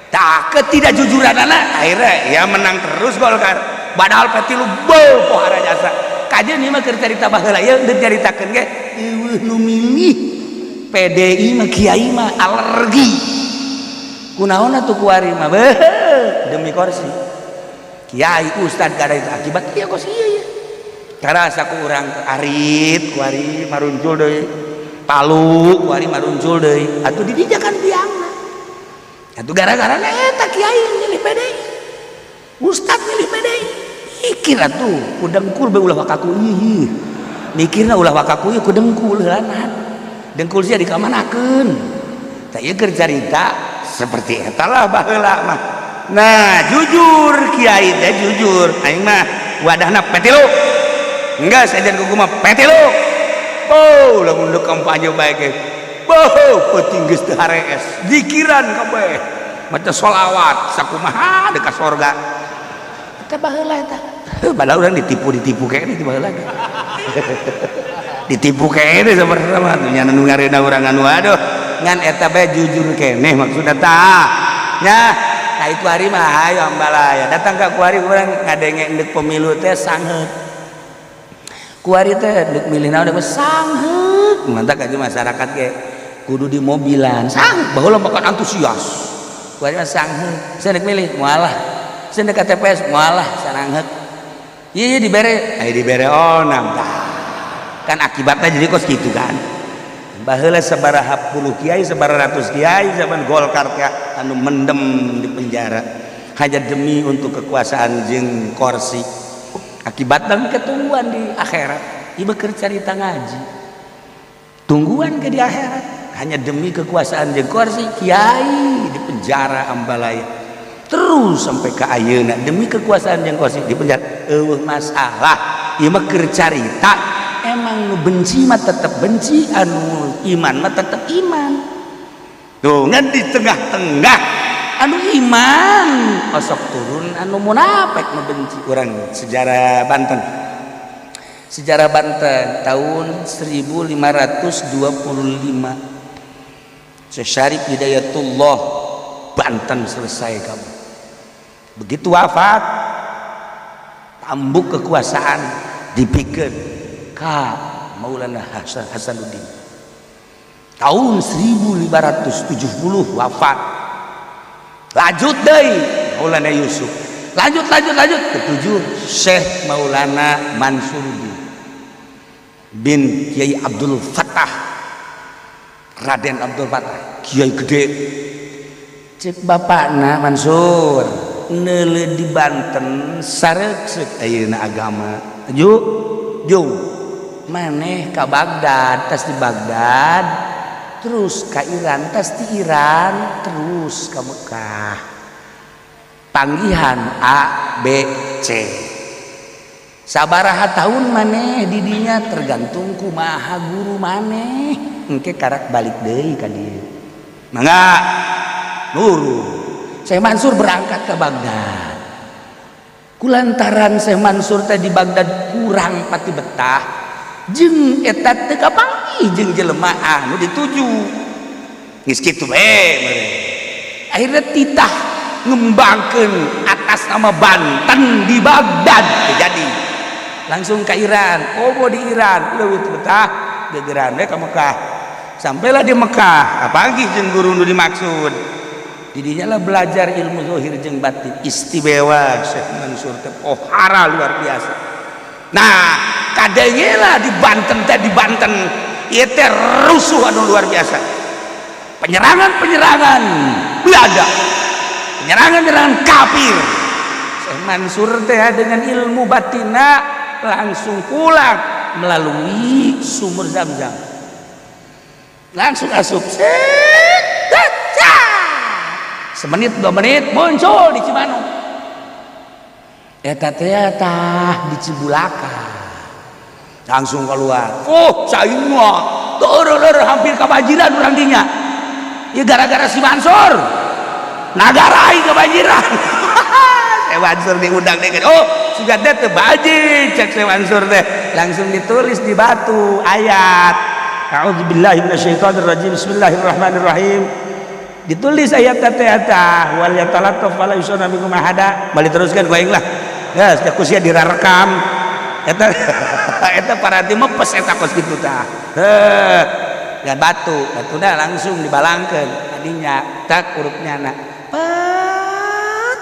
Tah, ketidakjujuran anak akhirnya ya menang terus Golkar, padahal P3 beuh pohara jasa. Kajian ieu mah keur carita baheula ieu, deuk caritakeun ge eueuh nu milih PDI mah kiai mah alergi. Kunaon atuh kuari mah? Beuh, demi kursi kiai ustad kada itu akibat ieu kos ieu ya. Karasa ku urang arit kuari maruncul deui, Palu kuari maruncul deui, atuh didinya kan biangna atuh gara-gara eta kiai milih PDI, ustad milih PDI. Mikir atuh ku dengkul bae, ulah wakaku ieu. Mikirna ulah wakaku ieu, ku dengkul heulanan. Dengkul sia dikamanakeun. Tah, ieu keur carita seperti eta lah baheula mah. Nah, jujur kiai teh jujur. Aing mah wadahna P3. Enggak, sejen kuku mah P3. Oh, lamun deuk kampanye bae ge. Boh, peuting geus teu harees. Zikiran kabeh. Maca sholawat sakumaha deuk ka sorga. Eta baheula eta. Padahal urang ditipu-ditipu kayaknya di baheula. Ditipu kayaknya sebenarnya mah nya nu ngareuna urang anu aduh. Ngan eta bae jujur keneh maksudna tah. Nya, nah itu hari mah ayo ambalaya. Datang ka kuari urang ngadenge deuk pemilu teh sangheut. Kuari teh deuk milih naon deuk sangheut. Mantap aja masyarakat ge kudu di mobilan. Sang baheula makan antusias. Kuari mah sangheut. Saya deuk milih moal lah. Saya deuk ka TPS moal lah, sarangheut. Iya, iya dibere, ayo dibere onam. Kan akibatnya jadi kos gitu kan. Baheula sabaraha puluh kiai, sabaraha ratus kiai zaman Golkar teh anu mendem di penjara hanya demi untuk kekuasaan jeung kursi. Akibatnya ketungguan di akhirat. Ieu keur carita ngaji. Tungguan ke di akhirat hanya demi kekuasaan jeung kursi, kiai di penjara ambalaya. Terus sampai ke ayeuna demi kekuasaan jeung kursi di penjara. Eueuh masalah. Ieu mah keur carita emang nu benci mah tetep benci, anu iman mah tetep iman. Tuh ngan di tengah-tengah anu iman osok turun, anu munafik nu benci. Urang sejarah Banten, sejarah Banten tahun 1525 Syekh Syarif Hidayatullah, Banten selesai kamu. Begitu wafat, tambuk kekuasaan dipikeun ka Maulana Hasan Hasanuddin. Tahun 1570 wafat, lanjut deui Maulana Yusuf, lanjut, lanjut, lanjut, ketujuh Syekh Maulana Mansuruddin bin Kiai Abdul Fattah, Raden Abdul Fattah, Kiai gede. Cek bapakna, "Mansur, neuleuh di Banten sareuk ayeuna agama yuk jung maneh ka Baghdad, tas di Baghdad terus ka Iran, tas di Iran terus ka Mekah, panggihan A B C. Sabaraha tahun maneh didinya tergantung kumaha guru maneh. Engke karak balik deui ka dieu." Mangga nuru Syekh Mansur berangkat ke Baghdad. Kulantaran Syekh Mansur teh di Baghdad kurang pati betah jeung eta teu kapanggih jeung jelema anu dituju, geus kitu bae. Akhirnya titah ngembangkeun atas nama Banten di Baghdad. Jadi langsung ke Iran, oh di Iran leuwih betah, gegeran we ka Mekah. Sampailah di Mekah, apalagi jeung guru nu dimaksud. Didinya lah belajar ilmu zahir jeung batin. Istimewa Syekh Mansur teh, pohara luar biasa. Nah, kadenge lah di Banten teh, di Banten ieu teh rusuh anu luar biasa, penyerangan-penyerangan Belanda, penyerangan-penyerangan kafir. Syekh Mansur teh dengan ilmu batina langsung pulang melalui sumur Zam-Zam, langsung asup semenit 2 menit muncul di Cimanuk eta teh, tah di Cibulaka langsung keluar. Oh, caina turun hampir kebanjiran urang dinya ya gara-gara si Mansur, nagara aing kebanjiran. Syekh Mansur diundang deh. "Oh, sudah teh teu banjir," cek Syekh Mansur teh. Langsung ditulis di batu ayat A'udzubillahi minasyaitonirrajim, bismillahirrahmanirrahim. Ditulis ayat teh eta wal yatalattaf wala yusona minkum ahada. Balik teruskan ku aing lah ya, ku sia dirarekam eta. Eta parati mepes eta kos kitu tah. Heuh, dan batu batuna langsung dibalangkeun tadinya tak urupnya na pat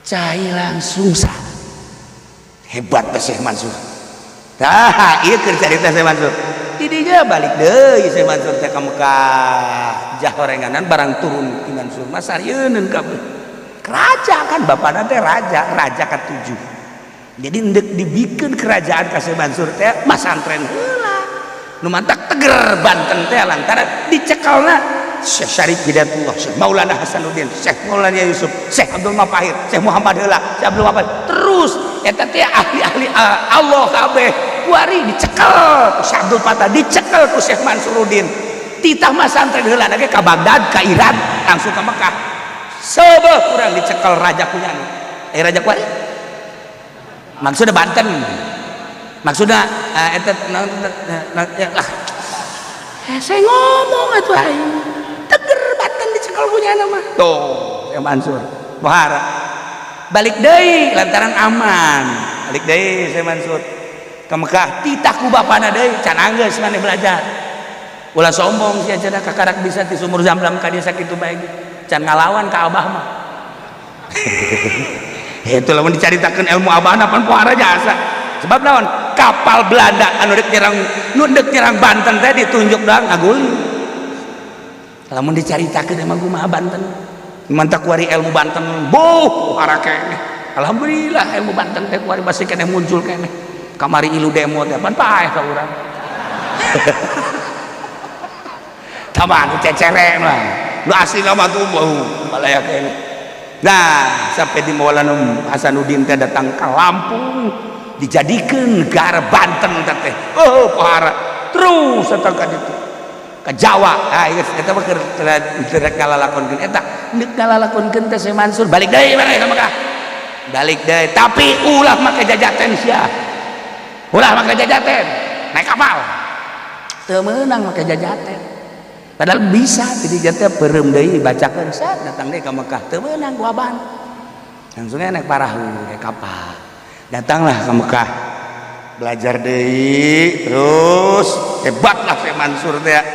cai langsung sah. Hebat Syekh Mansur. Tah, ieu keur carita Syekh Mansur. Didinya balik deui Syekh Mansur teh ka Mekah, jahorenganan barang turun ti Mansur mah sarieun kabeh. Raja kan bapakna teh, raja, raja katujuh. Jadi ndek dibikin kerajaan ka Syekh Mansur teh masantren heula nu mantak teger Banten teh lantaran dicekalna Syekh Syarif Hidayatullah, Syekh Maulana Hasanuddin, Syekh Maulana Yusuf, Syekh Abdul Mafahir, Syekh Muhammad heula, Syekh Abdul Mafahir. Terus eta teh ahli-ahli Allah kabeh kuari dicekel ku Syekh Abdul Fatah, dicekel ku Syekh Mansuruddin. Titah masantren heula ge ka Baghdad, ka Iran, langsung ke Mekah. Sebeh kurang dicekel raja kunyana. Raja kuari maksudnya Banten, maksudnya eta lah saya ngomong atuh aing teger Banten dicekel punya nama tuh Syekh Mansur pohara balik deui lantaran aman balik deui Syekh Mansur ke Mekah titah ku bapana deui can anggeus maneh belajar ulah sombong sia cenah kakarak bisa ti sumur Zamzam ka dieu sakitu bae can ngalawan ka abah mah. Itu lamun dicaritakeun ilmu abahna pan pohara jasa sebab naon kapal Belanda anu dek nyerang nu dek nyerang Banten teh ditunjuk doang ngaguli. Lamun dicaritakeun emang kumaha Banten mantak kuari ilmu Banten boh pohara keneh. Alhamdulillah ilmu Banten teh kuari masih keneh muncul keneh kamari ilu demo teh pan paeh ka urang. Tama nu cecereng lah nu asli mah tuh bau balaya keneh. Nah sampai di Maulana Hasanuddin teh datang ke Lampung dijadikan negara Banten teh oh pohara terus datang ka ditu ke Jawa. Ah geus eta mah keur rek ngalalakonkeun eta deuk ngalalakonkeun teh Syekh Mansur balik deui maneh ka Mekah balik deui tapi ulah make jajaten sia ulah make jajaten naik kapal teu meunang make jajaten padahal bisa jadi jatuh perem deui bacakeun sat datang deui ka Mekah teu meunang ku aban langsungnya naik parahu naik kapal datanglah ke Mekah belajar deui terus hebatlah Syekh Mansur teh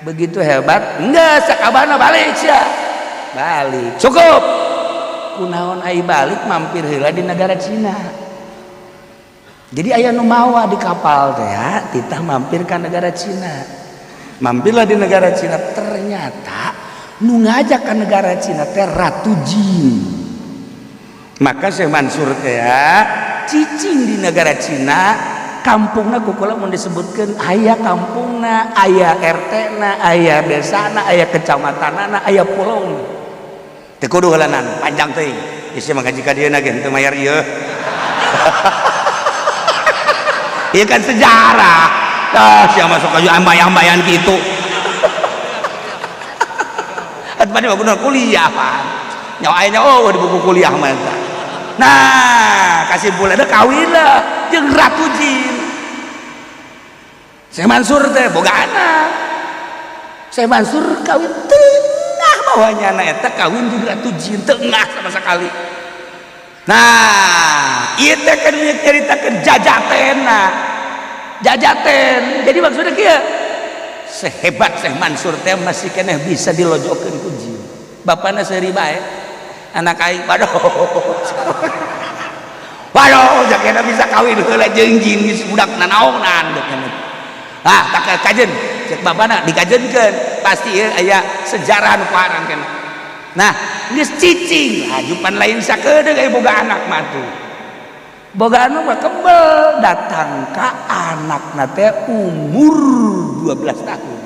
begitu hebat enggak sakabana balik sia balik cukup kunaon ai balik mampir heula di negara Cina. Jadi aya nu mawa di kapal teh titah mampir ka negara Cina. Mampirlah di negara Cina ternyata nu ngajak ke negara Cina teh Ratu Jin. Maka Syekh Mansur teh cicing di negara Cina kampungna kukula mun disebutkeun aya kampungna aya RT na aya desana aya kecamatanana aya pulauna teu kudu heulanan panjang teuing isi mah ngaji ka dieu ge teu mayar ieu. Ieu kan sejarah. Ah, siapa masuk aja ambayan-ambayan gitu. Atuh mah kudu kuliah pan. Nyawa aya oh di buku kuliah mah eta. Nah, kasimpulanna kawin lah jeung Ratu Jin. Syekh Mansur teh boga anak. Syekh Mansur kawin tengah bawahnya na eta kawin jeung Ratu Jin tengah sama sekali. Nah, ieu teh kan nyaritakeun jajatena. Jajaten. Jadi maksudnya kieu sehebat Syekh Mansur teh masih keneh bisa dilojokeun ku jin. Bapana seuri bae. Anak aing waduh. Waduh, jakena bisa kawin heula jeung jin geus budak nanaonan. Ah, tak kajen. Cek bapana dikajenkeun. Pasti ieu aya sejarah nu parang keneh. Nah, geus cicing, hajupan lain sakedeung aya boga anak mah tuh. Boga anu mah kebel datang ka anakna teh umur 12 tahun.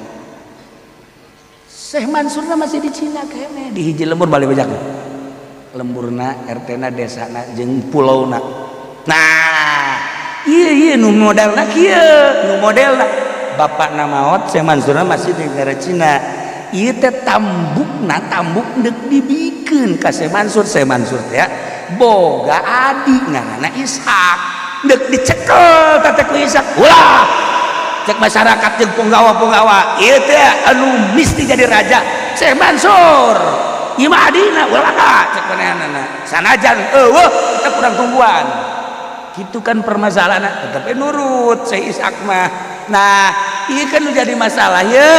Syekh Mansurna masih di Cina keneh di hiji lembur balik bejak. Lemburna, RT-na, desana jeung pulauna. Nah, ieu ieu nu modelna kieu, nu modelna bapakna maot Syekh Mansurna masih di negara Cina. Ieu teh tambukna tambuk deuk dibikeun ka Syekh Mansur, Syekh Mansur teh boga adik ngaranna Ishak deuk dicekel teh ku Ishak ulah cek masyarakat jeung punggawa-punggawa ieu teh anu mesti jadi raja Syekh Mansur ieu mah adina ulah ka cek manehanana sanajan eueuh kita kurang tungguan gitu kan permasalahanna tetapi nurut Syekh Ishak mah. Nah ieu kan nu jadi masalah ye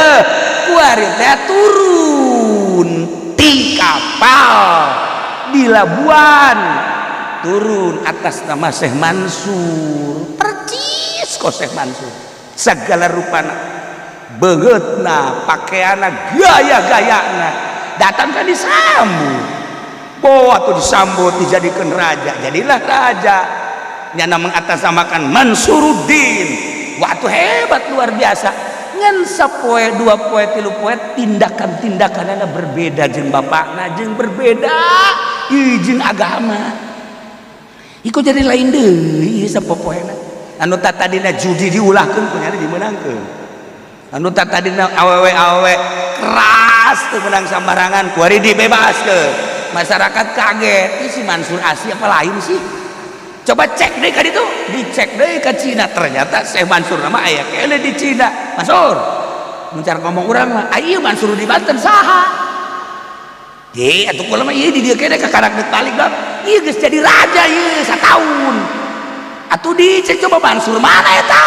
kuari teh turun ti kapal di Labuan turun atas nama Syekh Mansur percis kok Syekh Mansur segala rupana beungeutna pakaianna gaya-gayana datang kan disambut Oh, atau disambut dijadikan raja, jadilah raja. Nyana mengatasnamakan Mansuruddin. Waktu hebat luar biasa. Ngan sapoe, 2 poe, 3 poe, tindakan-tindakan berbeda jeung bapakna, jeung berbeda izin agama. Ikut jadi lain deui sapopoena. Anu tadina judi diulahkeun, kunyana dimeunangkeun. Anu tadina awewe-awewe keras teu meunang sambarangan, kuari dibebaskeun. Masyarakat kaget, ini si Mansur asli apa lain sih? Coba cek deh ka ditu, dicek deh ke Cina, ternyata Syekh Mansur nama aya keneh di Cina. Mansur mencar ngomong urang mah, ayo Mansur di Banten saha? Eh, atuh kula mah ieu di dieu keneh kakarak deuk balik bab. Ieu geus jadi raja ieu satahun. Atuh dicek coba Mansur mana eta?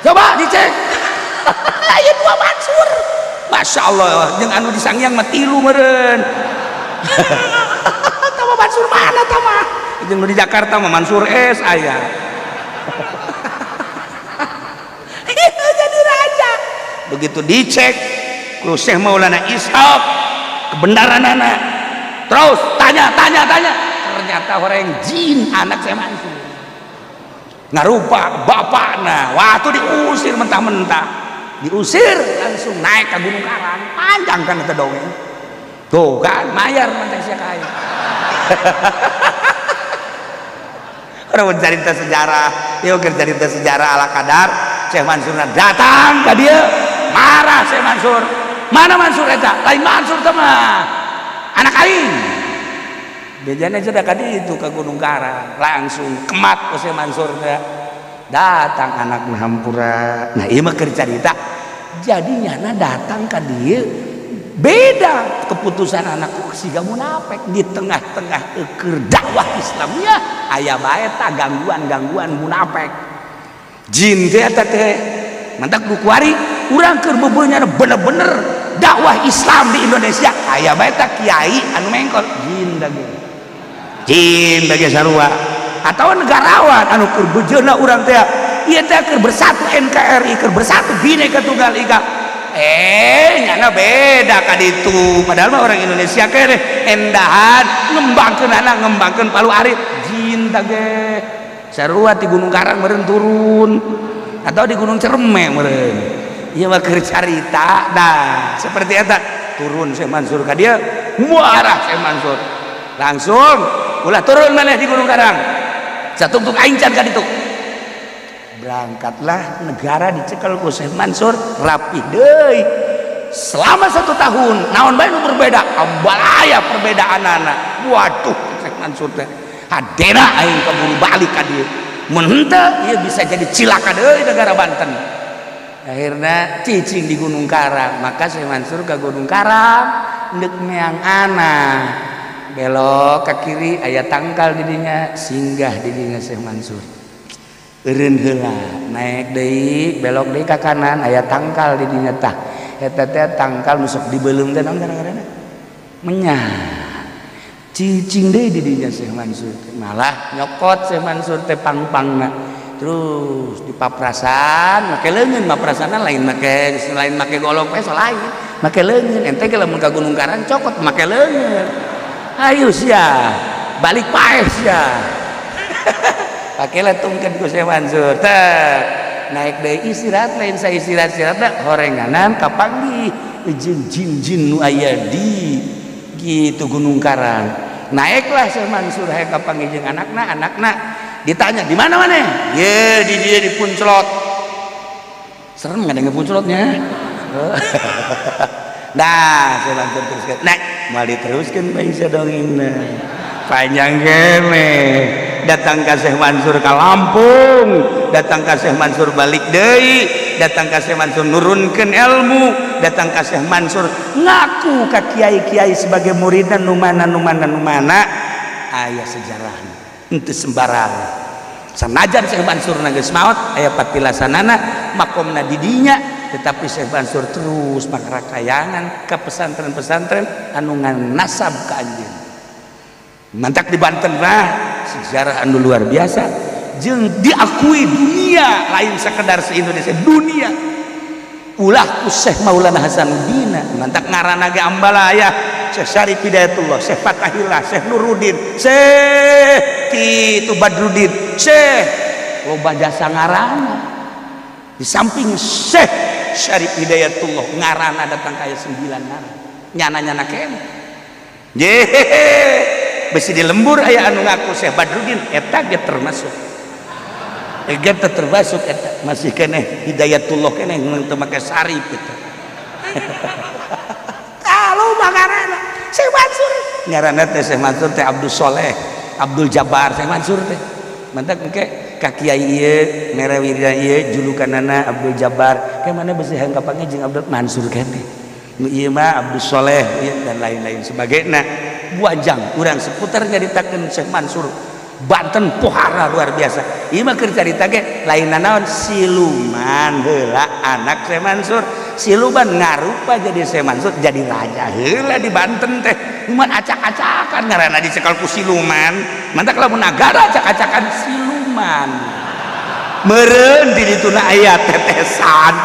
Coba dicek. Aya dua Mansur. Masya Allah, jeung anu di Sangiang mah tilu meureun. Tama Mansur mana tama? Jeung nu di Jakarta mah Mansur S aya. Jadi raja. Begitu dicek ku Syekh Maulana Ishaq kebenaran anak, terus tanya tanya tanya, ternyata orang jin anak Syekh Mansur ngarupa bapakna. Waktu diusir mentah-mentah, diusir langsung naik ke Gunung Karang, panjang kan itu dongeng tuh kan, mayar mentah sia kaya. Orang cerita sejarah, yuk cerita sejarah ala kadar. Syekh Mansur datang ke dia, marah Syekh Mansur. Mana Mansur eta? Lain Mansur teh mah. Anak aing. Bejana sudah kadi itu ke Gunung Karang, langsung kemat ku Syekh Mansur teh. Datang anak hampura. Nah, ieu mah keur carita. Jadi nyana datang ka dieu beda keputusan anakku siga munafik di tengah-tengah keur dakwah Islamiyah aya bae ta gangguan-gangguan munafik. Jin teh eta teh mantak nu kuari urang keur beubeuna bener-bener dakwah Islam di Indonesia aya bae ta kiai anu mengkol jin dage. Jin dage sarua atau negarawan anu keur bejeuna urang teh ieu teh keur bersatu NKRI, keur bersatu Bhinneka Tunggal Ika. Nyana beda ka ditu, padahal mah orang Indonesia keneh endahan ngembangkeun anak, ngembangkeun Palu Arit. Jin tage sarua di Gunung Karang meureun turun atau di Gunung Cerme meureun. Ieu mah keur carita. Nah, seperti eta turun Syekh Mansur ka dieu, muarah Syekh Mansur langsung ulah turun maneh di Gunung Karang, satungtung aing can ka ditu. Berangkatlah negara dicekel ku Syekh Mansur rapih deui selama 1 tahun. Naon bae nu berbeda, ambalaya perbedaan anak. Waduh, Syekh Mansur teh hadena aing keburu balik ka dieu, mun henteu ieu bisa jadi cilaka deui negara Banten. Akhirna cicing di Gunung Karang. Maka Syekh Mansur ke Gunung Karang deuk meang anak, belok ke kiri aya tangkal didinya, singgah didinya Syekh Mansur. Eureun heula, naik deui, belok deui ka kanan aya tangkal di dinya. Tah eta teh tangkal nu sok dibeuleum teh naon gara-garana menyah. Cicing deui di dinya Syekh Mansur, malah nyokot Syekh Mansur teh pang-pangna terus dipaprasan make leungeun. Maprasana lain make, lain make golok peso, lain make leungeun. Ente ge lamun ka Gunung Karang cokot make leungeun, ayo sia balik paeh sia. Pakailah tungkeun ku Syekh Mansur teh, naik deui istirahat, lain sa istirahat istirahat horenganan kapanggih jeung jin-jin nu aya di gitu Gunung Karang. Naiklah Syekh Mansur hayang kapanggih jeung anakna. Anakna ditanya, di mana maneh? Ye di dieu di Punclot. Serem ngadenge Punclotnya. Nah, Syekh Mansur teruskeun, naik moal diteruskeun bae dongengna panjang kene. Datang ka Syekh Mansur ka Lampung, datang ka Syekh Mansur balik deui, datang ka Syekh Mansur nurunkeun ilmu, datang ka Syekh Mansur ngaku ka kiai-kiai sebagai muridna nu mana nu mana nu mana. Aya sejarahna, henteu sembarangan. Sanajan Syekh Mansur geus maot, aya patilasanana makomna di dinya, tetapi Syekh Mansur terus makarakayangan ka pesantren-pesantren anu ngan nasab ka anjeun. Mantak di Banten mah sejarah anu luar biasa jeung diakui dunia, lain sekedar se Indonesia, dunia. Ulah ku Syekh Maulana Hasanuddin, mantak ngaranna ge ambalaya. Syekh Syarif Hidayatullah, Syekh Fatahillah, Syekh Nuruddin, Syekh kitu Badruddin, Syekh loba jasa ngaranna. Di samping Syekh Syarif Hidayatullah ngaranna datang kaya 9 ngaran. Nyana-nyana keneh. Besi di lembur aya anu ngaku Syekh Badruddin eta ge termasuk. Ge termasuk eta masih keneh Hidayatullah keneh teu make Syarif eta. Kalau ngaranna Syekh Mansur ngaranna teh Syekh Mansur teh Abdul Soleh, Abdul Jabbar Syekh Mansur teh. Mantak engke ka kiai ieu mere wiridan ieu julukanana Abdul Jabbar. Ke mana besi hayang kapanggih jeung Abdul Mansur keneh. Nu ieu mah Abdul Soleh dan lain-lain sebagainya. Buajang urang seputar nyaritakeun Syekh Mansur Banten pohara luar biasa. Ieu mah keur carita ge lain naon siluman heula anak Syekh Mansur. Siluman ngarupa jadi Syekh Mansur jadi raja heula di Banten teh. Cuman acak-acakan ngaranna dicekal ku siluman. Mantak lamun nagara acak-acakan siluman. Meureun di dituna aya tetesan.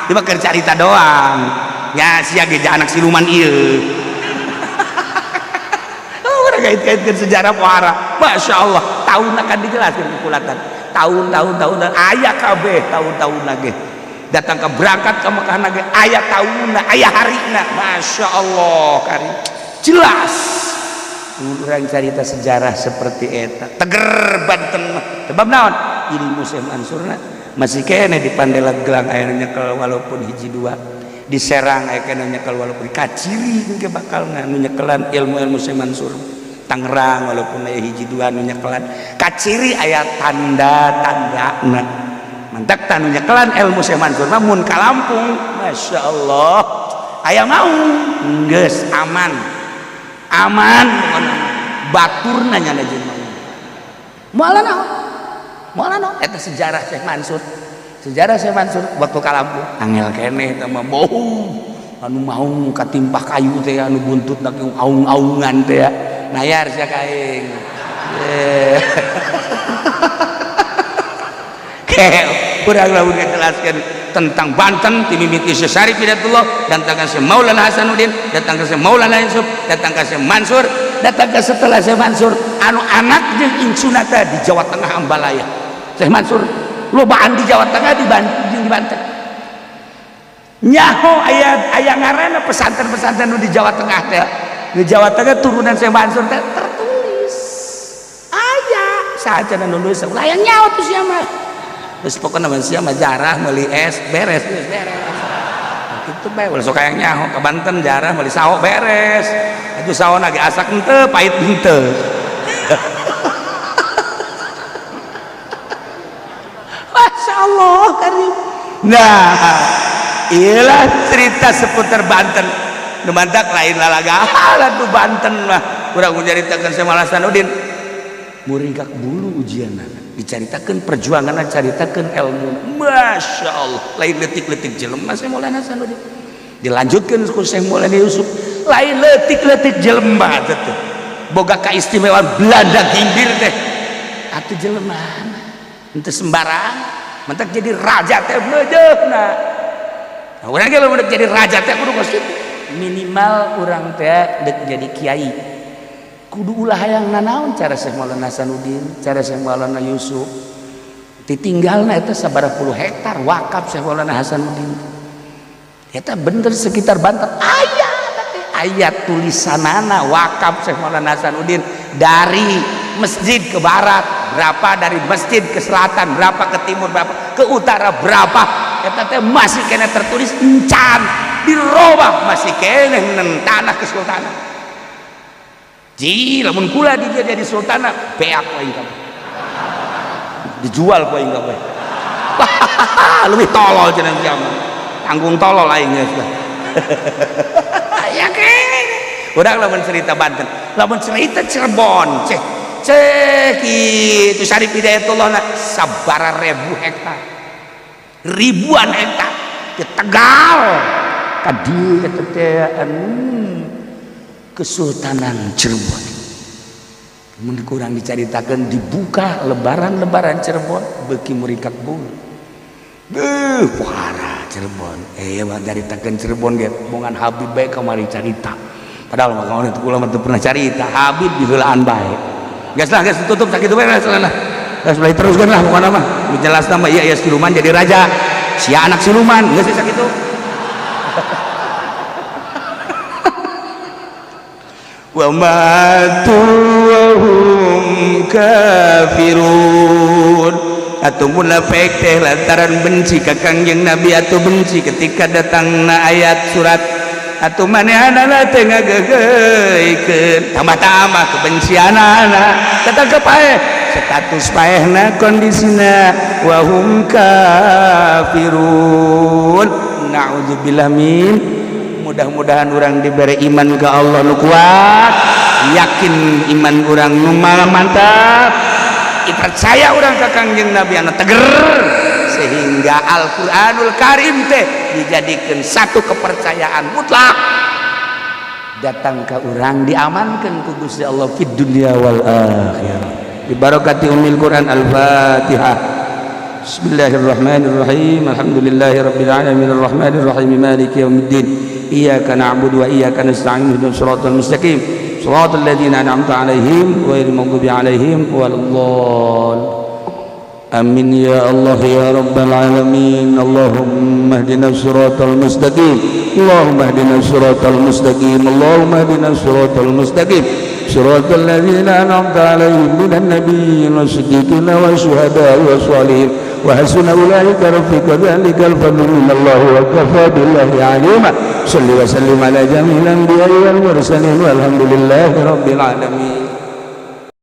Ieu mah keur carita doang. Nya sia ge anak siluman ieu. Kait-kaitkan sejarah pohara, masya Allah, tahun akan dijelaskan kekulatan, tahun-tahun tahun ayah kabeh tahun-tahun lagi datang ke berangkat ke Mekah lagi ayah tahun ayah hari masya Allah kari jelas orang cerita sejarah seperti eta teger Banten sebab naon ilmu Syekh Mansurna masih kene di Pandeglang aya nyekel walaupun hiji dua di Serang aya kene nyekel walaupun kaciri engke bakal nyekelan ilmu-ilmu Syekh Mansur. Tangerang walaupun aya hiji dua nu nyekelan kaciri aya tanda-tandana mantak tanu nyekelan ilmu Syekh Mansur mah mun ka Lampung Masya Allah aya mau geus aman aman baturna nyana jeung mau moal naon moal naon eta sejarah Syekh Mansur, sejarah Syekh Mansur waktu ka Lampung angel keneh eta mah bohong anu mau katimpah kayu teh anu buntutna aung-aungan teh nayar sia ka aing. Kurang lamun dijelaskan tentang Banten ti mimiti Syekh Syarif Hidayatullah datang ke Syekh Maulana Hasanuddin, datang ke Syekh Maulana Yusuf, datang ke Syekh Mansur, datang ke setelah Syekh Mansur anu anak jeung incuna teh di Jawa Tengah Ambalaya. Syekh Mansur lobaan di Jawa Tengah di Banten. Nyaho aya aya ngaranna pesantren-pesantren nu di Jawa Tengah teh. Di Jawa Tengah turunan Syekh Mansur teh tertulis aya saja nulis ulah yang nyawa tuh sia mah geus pokona mah sia mah jarah meuli es beres geus beres kitu bae ulah sok hayang nyaho ka Banten jarah meuli sawo beres atuh sawo ge asak henteu pahit henteu. Masya Allah karim. Nah iyalah cerita seputar Banten. Nu mantak lain lalaga tuh Banten mah urang nyaritakeun Syekh Maulana Hasanuddin muringkak bulu ujianna dicaritakeun perjuanganna caritakeun ilmu Masya Allah lain leutik-leutik jelema Syekh Maulana Hasanuddin dilanjutkeun ku Syekh Maulana Yusuf lain leutik-leutik jelema teh boga kaistimewaan Belanda ginggir teh atuh jelema henteu sembarang mantak jadi raja teh meujeuhna. Nah urang ge lamun jadi raja teh kudu kos kitu minimal urang teh dek jadi kiai kudu ulah hayang nanaon cara Syekh Maulana Hasanuddin, cara Syekh Maulana Yusuf ditinggalna eta sabaraha puluh hektar wakaf Syekh Maulana Hasanuddin eta bener sekitar Banten aya aya tulisanana wakaf Syekh Maulana Hasanuddin dari masjid ke barat berapa, dari masjid ke selatan berapa, ke timur berapa, ke utara berapa eta teh masih kena tertulis encan dirobah masih keneh nen tanah kesultanan. Ji lamun kula di dia jadi sultana beak aing kabeh dijual ku aing kabeh. Leuwih tolol cenah kiamat tanggung tolol aing geus lah. Ya keneh urang lamun cerita Banten lamun cerita Cirebon ceh ceh kitu Syarif Hidayatullah na sabaraha ribu hektar ribuan hektar di Tegal kadi eta teh anu Kesultanan Cirebon mun kurang dicaritakeun dibuka lebaran-lebaran Cirebon beuki muringkak bulu beuh pohara Cirebon mah caritakeun Cirebon ge bongan Habib bae kamari carita Padahal mah kawan itu kula mah teu pernah carita Habib diheulaan bae. Geus lah, geus tutup sakitu bae lah. Geus mulai teruskeun lah pokona mah. Nu jelas mah ieu ieu siluman jadi raja. Sia anak siluman, geus sakitu. Wa matu wa hum kafirun. Atau munafik teh lantaran benci ka Kangjeng Nabi atau benci ketika datangna ayat surat atau manehanana teh ngageugeuykeun tambah-tambah kebencianana tetangga paeh status paehna kondisina wa hum kafirun. Na'udzubillah min. Mudah-mudahan orang diberi iman ke Allah nu kuat, yakin iman orang nu mantap, percaya orang ke Kangjeng Nabi anu teger, sehingga Al-Qur'anul Karim teh dijadikan satu kepercayaan mutlak datang ke orang diamankan ku Gusti Allah fid dunya wal akhirah. Bi barakati ummil Quran. Al-Fatihah. Bismillahirrahmanirrahim. Alhamdulillahirabbil alamin arrahmanirrahim maliki yaumiddin. Iyyaka na'budu wa iyyaka nasta'in ihdinas siratal mustaqim siratal ladzina an'amta 'alaihim ghairil maghdubi 'alaihim waladdallin. Amin ya Allah ya rabbal alamin. Allahumma ihdinas siratal mustaqim. Allahumma ihdinas siratal mustaqim. Allahumma ihdinas siratal mustaqim siratal ladzina an'amta 'alaihim minan nabiyyin wasiddiqina wasyuhada'i wassalihin wa hasuna ulaika rafiqa. Dzalikal fadlu minallahi wa kafa billahi alima. Shalli wa sallim ala jami'il anbiya'i wal mursalin walhamdulillahi rabbil alamin.